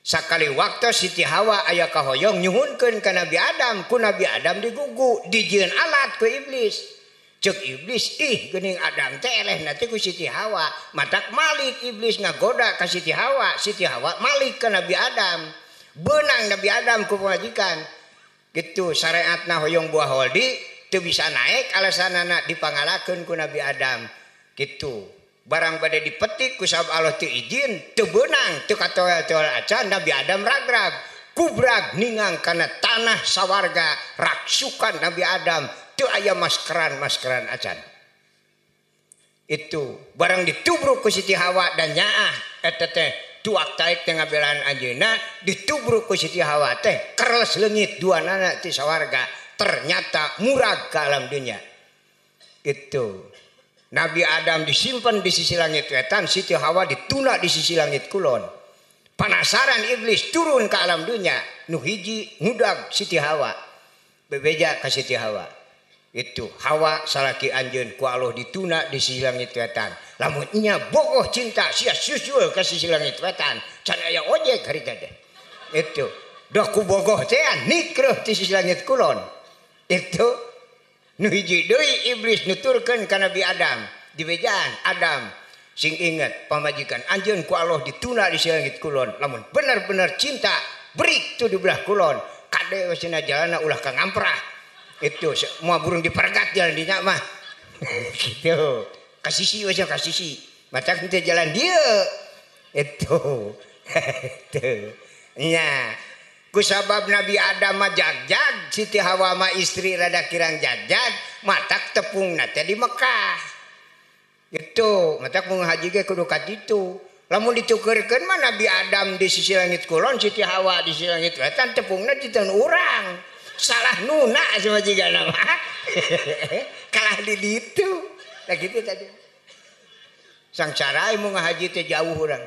Sakali waktu Siti Hawa aya kahoyong nyuhunkeun ka Nabi Adam, ku Nabi Adam digugu, dijieun alat ku iblis. Cek iblis, ih geuning Adam teh eleh nanti ku Siti Hawa. Matak malik iblis ngagoda ka Siti Hawa, Siti Hawa malik ka Nabi Adam. Beunang Nabi Adam ku pamajikan. Gitu syariatna hoyong buah holdi teu bisa naik alasanana dipangalakeun ku Nabi Adam. Gitu. Barang bade dipetik ku sabab Allah teu izin, teu beunang, teu katoel-toel acan Nabi Adam ragrag. Kubrag ningang kana tanah sawarga raksukan Nabi Adam. Teu aya maskeran-maskeran acan. Itu barang ditubruk ku Siti Hawa dan nyaah eta teh tuak taek teh ngabelaan anjeunna ditubruk ku Siti Hawa teh kereles leungit duanana ti sawarga ternyata murag ka alam dunya. Itu Nabi Adam disimpan di sisi langit wetan, Siti Hawa dituna di sisi langit kulon. Penasaran iblis turun ke alam dunya, nu hiji ngudag Siti Hawa. Bebeja ka Siti Hawa. Itu Hawa salaki anjeun ku Allah dituna di sisi langit wetan. Lamun nya bogoh cinta sia susul ka sisi langit wetan, can aya ojek harita teh. Itu dah ku bogoh teh nikreuh di sisi langit kulon. Itu nu hiji deui iblis nuturkeun ka Nabi Adam di bejaan Adam sing inget pamajikan anjeun ku Allah dituna di sisi langit kulon. Lamun bener-bener cinta berik tu di belah kulon. Kade we cenah jalana ulah ka ngamprah. Itu semua burung dipergat jalan dinya mah. Gitu. Kasisi we kasisi. Matak teu jalan dieu. Itu. Itu. Nya. Ku sabab Nabi Adam mah jagjag, Siti Hawa mah istri rada kirang jagjag, matak tepungna teh di Mekah. Itu, matak mun haji ge kudu ka ditu. Lamun ditukeurkeun mah Nabi Adam di sisi langit kulon, Siti Hawa di sisi langit wetan, tepungna di tanah urang. Salah nuna sama jiga nama. Kalah di ditu. Nah gitu tadi. Sangsara mun ngahaji teh jauh urang.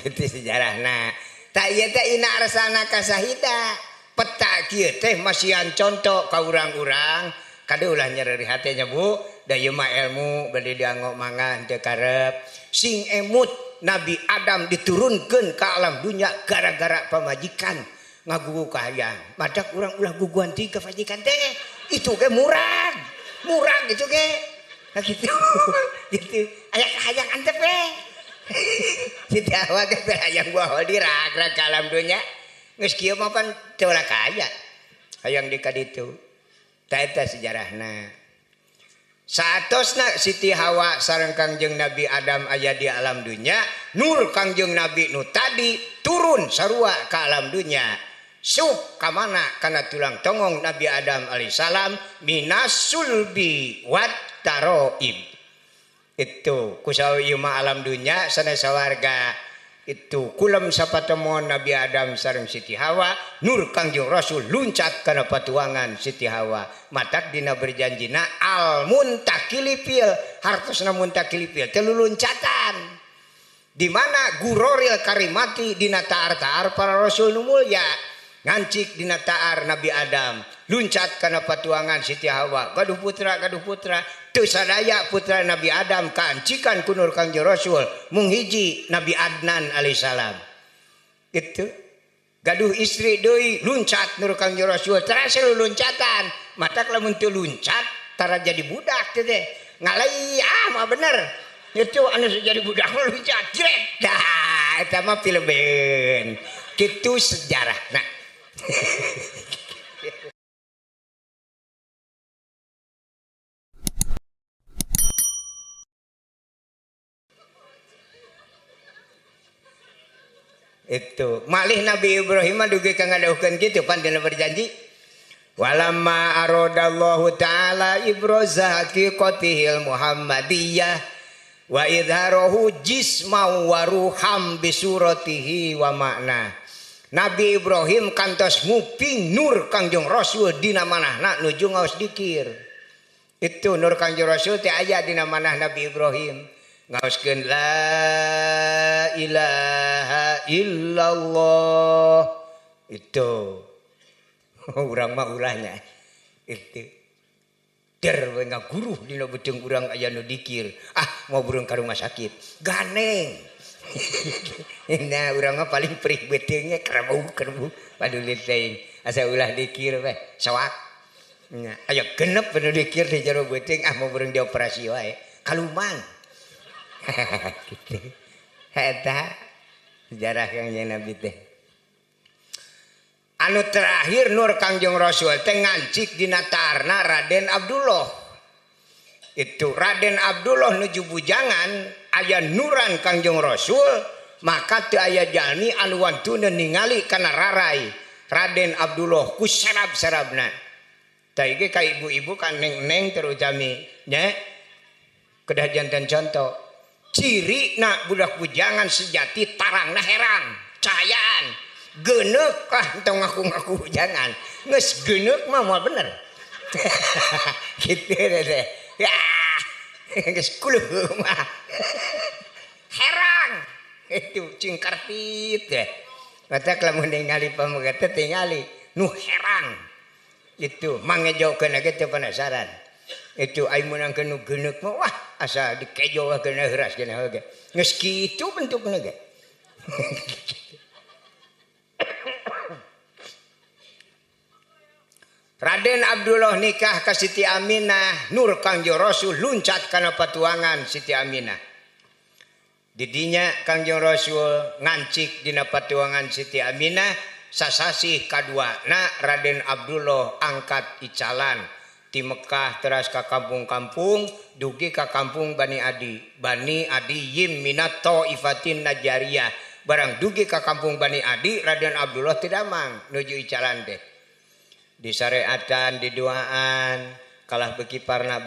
Gitu sejarahna. Tak ieu teh ina arsana kasahida. Peta kieu teh masihan contoh ka urang-urang. Kade ulah nyeri hate nya Bu, da ieu mah ilmu bade dianggo mangga teu karep. Sing emut Nabi Adam diturunkeun ka alam dunya gara-gara pamajikan ngagugu kahayang. Madak urang ulah guguan ti ka pamajikan teh. Itu ge murag. Murag gitu ge. Nah gitu. Gitu. Aya kahayang antep we. Siti Hawa ge hayang buah di rag-rag ka alam dunya. Geus kieu mah pan teu kaya. Hayang di ka ditu. Ta eta sejarahna. Saatosna Siti Hawa sareng Kangjeng Nabi Adam aya di alam dunya, nur Kangjeng Nabi nu tadi turun sarua ka alam dunya. Sup ka mana kana tulang tongong Nabi Adam alaihissalam minasulbi wat taroib. Itu kusawi ieu mah alam dunya sanes sawarga. Itu kulem sapatemon Nabi Adam sareng Siti Hawa, nur Kangjeng Rasul luncat kana patuangan Siti Hawa. Matak dina berjanjina al muntakilifil, hartosna muntakilifil teu luncatan. Di mana guroril karimati dina taar-taar para rasul nu mulya, ngancik dina taar Nabi Adam, luncat kana patuangan Siti Hawa, gaduh putra teu sadaya putra Nabi Adam kaancikan ku nur Kangjeng Rasul mung hiji Nabi Adnan alaihissalam. Gitu. Gaduh istri deui luncat nur Kangjeng Rasul terasa luncatan. Matak lamun teu luncat tara jadi budak teh teh. Ngalai ah mah bener. Itu anu jadi budak mah luncat jret. Dah eta mah filmen. Kitu sejarahna. Itu malih Nabi Ibrahim dugi ka ngadauhkeun kitu pan dina berjanji walamma aradallahu ta'ala ibraza haqiqatihil muhammadiyah wa idharahu jisma wa ruham bisuratihi wa makna. Nabi Ibrahim kantos nguping nur Kangjeng Rasul dina manahna nuju ngaos dikir. Itu nur Kangjeng Rasul teh aya dina manah Nabi Ibrahim. Ngaoskeun la ilaha illallah. Itu urang mah ulahnya. Itu der we ngaguruh dina beuteung urang aya nu dikir. Ah, mau burung ka rumah sakit. Ganeng. Nah, urang mah paling perih beuteungnya kerebu-kerebu paduli teuing. Asa ulah dikir we, soak. Nya, aya genep nu dikir di jero beuteung, ah mau burung dioperasi wae. Kaluman. Gitu. Eta sejarah Kangjeng Nabi teh. Anu terakhir nur Kangjeng Rasul teh ngancik dina taarna Raden Abdullah. Itu Raden Abdullah nuju bujangan aya nuran Kangjeng Rasul, maka teu aya jalmi anu wantuna ningali kana rarai Raden Abdullah ku serab-serabna. Tah ieu ka ibu-ibu ka neng-neng terutami nya kedah janten contoh. Ciri nak budak bujangan sejati tarangna herang cahayaan geneuk ah tong ngaku-ngaku bujangan geus geneuk mah moal bener. Kitu teh ya geus kuluh mah herang itu cingkartit teh. Matak lamun ningali pamegat teh tingali nu herang itu mangejokeun ge teu penasaran. Itu ai meunangkeun nu geneuk mah wah asa dikejo kana heuras kana oge. Geus kitu bentukna ge. Raden Abdullah nikah ka Siti Aminah, nur Kangjeng Rasul luncat kana patuangan Siti Aminah. Didinya Kangjeng Rasul ngancik dina patuangan Siti Aminah, sasasih kaduana Raden Abdullah angkat icalan di Mekah teras ka kampung-kampung dugi ka kampung Bani Adi, Bani Adi Yim minat Taifatin Najariyah. Barang dugi ka kampung Bani Adi, Raden Abdullah tidak mang nuju icalan teh. Disareatan, diduaan, kalah beki parna,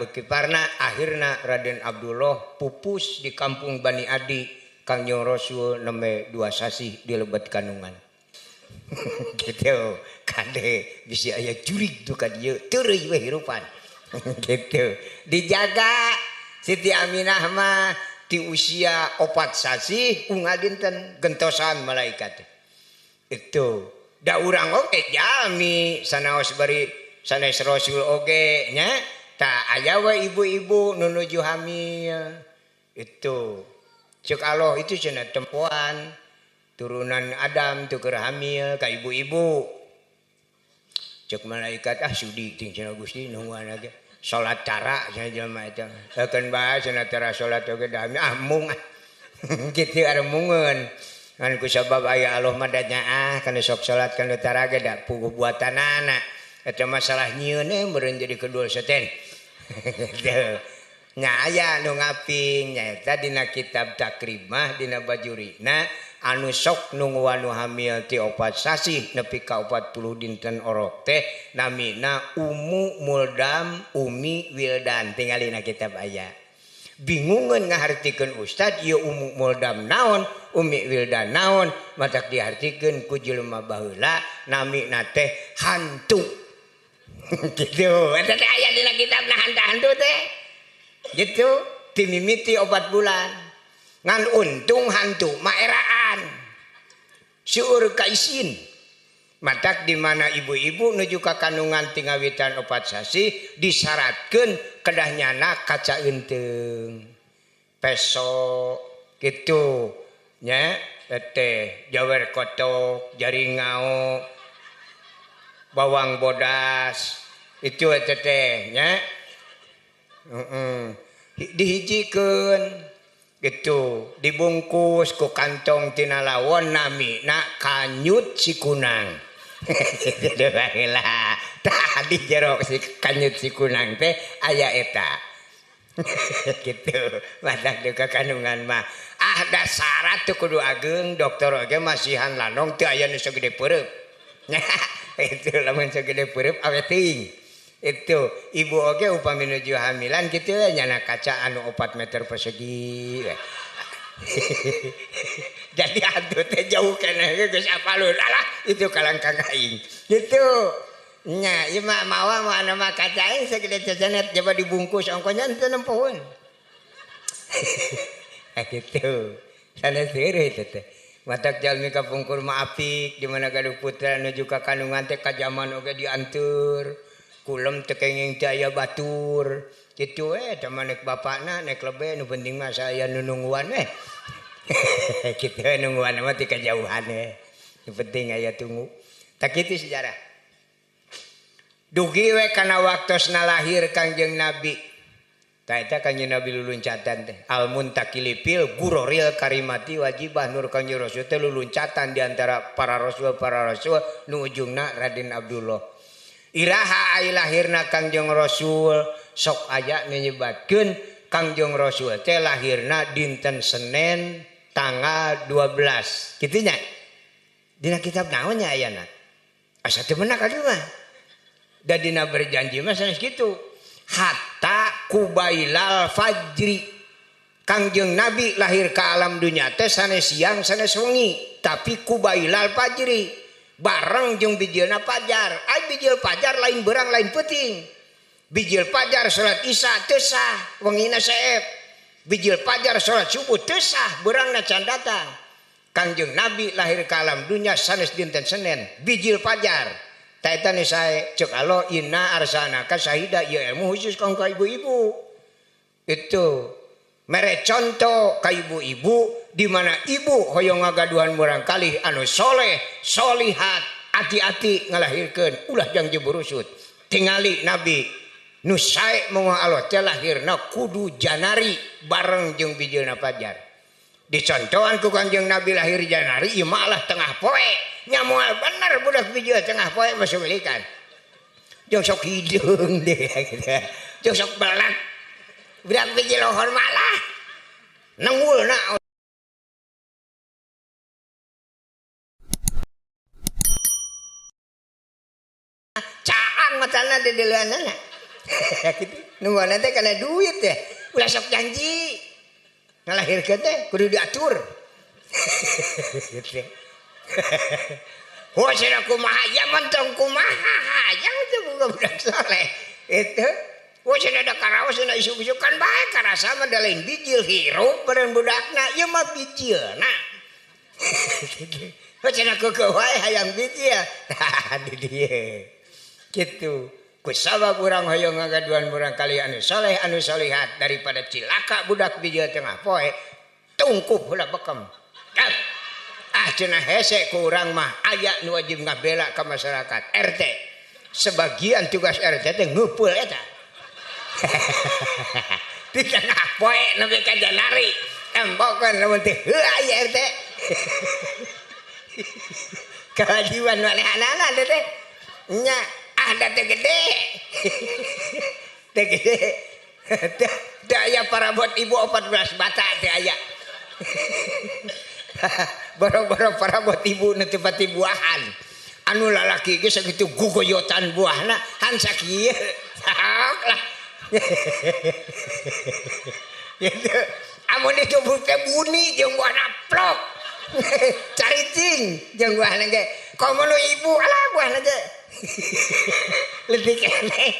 akhirna Raden Abdullah pupus di kampung Bani Adi. Kangjeng Rasul nembe 2 sasih di lebet kandungan. Gitu kade bisi aya jurig tu ka dieu teureui we hirupan. Gitu dijaga Siti Aminah mah ti usia 4 sasih unggal dinten gentosan malaikat. Itu da urang oge jalmi sanaos bari sanes Rasul oge nya ta aya we ibu-ibu nu nuju hamil. Itu ceuk Allah itu cenah tempoan turunan Adam tu keur hamil ka ibu-ibu. Cek malaikat ah sudi ting cenah Gusti nungguan ge salat cara cenah jelema eta. Keun bae cenah tara salat oge da hamil ah mung ah. Kitu aremungeun. Ngan ku sabab aya Allah mah da nyaah kana sok salat kana taraga da puguh buatanana. Eta masalah nyieun meureun jadi kedul seten. Nya aya nu ngaping nyaeta dina kitab Takrimah dina Bajurina anu sok nungguan nu hamil ti 4 sasih nepi ka 40 dinten orok teh namina Ummu Muldam Umi Wildan tingali na kitab aya. Bingungeun ngahartikeun ustad ieu Ummu Muldam naon Umi Wildan naon matak dihartikeun ku jelema baheula namina teh hantu. Gitu eta teh aya dina kitabna hantu-hantu teh. Gitu timimiti 4 bulan. Ngan untung hantu mah eraan. Seueur kaisin. Matak di mana ibu-ibu nuju ka kandungan tingawitan 4 sasih disyaratkeun kedah nyana kaca eunteung. Peso kitu nya teh jawer kotok, jari ngao, bawang bodas itu teh nya. Dihijikeun gitu dibungkus ku kantong tina lawon namina kanyut si kunang. Tah di jero si kanyut si kunang teh aya eta. Gitu matak duka kandungan mah ah da syarat teu kudu ageung dokter oge masihan lanong teu aya nu sagede peureub. Itu lamun sagede peureub awet teuing. Itu ibu oge upami nuju hamilan kitu we nyana kaca anu 4 meter persegi. Jadi hantu teh jauh keneh geus apalun alah itu kalangkang aing. Gitu. Nya ieu mah mawa mah anu mah kaca aing sagede cecenet coba dibungkus ongkonya teu nempoeun. Gitu. Sanes heureuy teh teh. Matak jalmi kapungkur mah apik di mana gaduh putra nuju ka kandungan teh ka jaman oge dianteur. Kulem teu kenging teu aya batur. Kitu we teh mah nek bapakna nek lebe nu penting mah saya nu nungguan we. Kitu we nungguan mah ti kajauhan we. Nu penting aya tunggu. Tah kitu sejarah. Dugi we kana waktosna lahir Kangjeng Nabi. Tah eta Kangjeng Nabi luluncatan teh. Al muntakilipil guroril karimati wajibah nur Kangjeng Rasul teh luluncatan di antara para rasul nu ujungna Raden Abdullah. Iraha ai lahirna Kangjeng Rasul sok aya nyebatkeun Kangjeng Rasul teh lahirna dinten Senin tanggal 12. Kitu nya. Dina kitab naon nya ayana? Asa teu menak aduh mah. Da dina berjanji mah sanes kitu. Hatta kubailal fajri. Kangjeng Nabi lahir ka alam dunya teh sanes siang sanes wengi, tapi kubailal fajri. Bareng jeung bijilna fajar. Ai bijil fajar lain berang lain peuting. Bijil fajar salat isya teu sah, wengina seep. Bijil fajar salat subuh teu sah, beurangna can datang. Kangjeng Nabi lahir ka alam dunya sanes dinten Senin, bijil fajar. Ta eta nu sae ceuk Allah inna arsalnaka syahida ieu ilmu khusus kanggo ibu-ibu. Itu mere contoh ka ibu-ibu di mana ibu hoyong ngagaduhan murangkalih anu soleh, solihat, hati-hati ngalahirkeun ulah jang jeburusut. Tingali Nabi nu sae moal Allah teh lahirna kudu Janari bareng jeung bijilna fajar. Dicontohan ku Kangjeng Nabi lahir Janari ieu mah lah tengah poe. Nya moal bener budak bijil tengah poe mah sumilikan. Jeung sok hideung deh gitu. Jeung sok belak. Budak bijil lohor malah nenggulna. Caang matana di deuleunana. Kitu nungguan teh kana duit teh. Ulah sok janji. Ngalahirkeun teh kudu diatur. Gitu. Wah, cenah kumaha ya mentong kumaha hayang teh boga budak soleh. Itu wah cenah da karaos cenah isuk-isukan bae karasa mah da lain bijil hirup beureun budakna ieu mah bijilna. Wah cenah keukeuh wae hayang bijil. Tah di dieu. Kitu. Ku sabab urang hoyong ngagaduhan murangkalih anu soleh anu solihat daripada cilaka budak bijil tengah poe tungkup heula bekem. Ah cenah hese ku urang mah aya nu wajib ngabela ka masyarakat RT. Sebagian tugas RT teh ngumpul eta. Di tengah poe nepi ka Janari. Embokeun lamun teh heuh aya RT. Kalajuan manehanana teh nya ah da teu gede. Teu gede. Teu aya parabot ibu 14 bata teu aya. Boro-boro parabot ibu nu teu pati buahan. Anu lalaki ge sakitu gugoyotan buahna han sakieu. Sok lah. Gitu. Amun ditubruk teh buni jeung buahna plok. Caricing jeung buahna ge. Komo nu ibu alah buahna ge. Leutik keneh.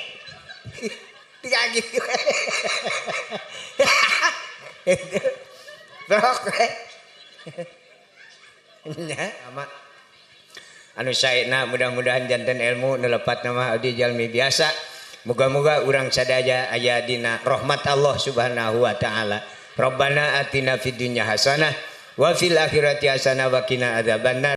Tiga gitu. Plok. Nya ama anu saena mudah-mudahan janten ilmu nu lepat nama abdi jalmi biasa. Moga-moga urang sadaya aya dina rahmat Allah Subhanahu wa taala. Rabbana atina fid dunya hasanah wa fil akhirati hasanah wa qina adzabannar.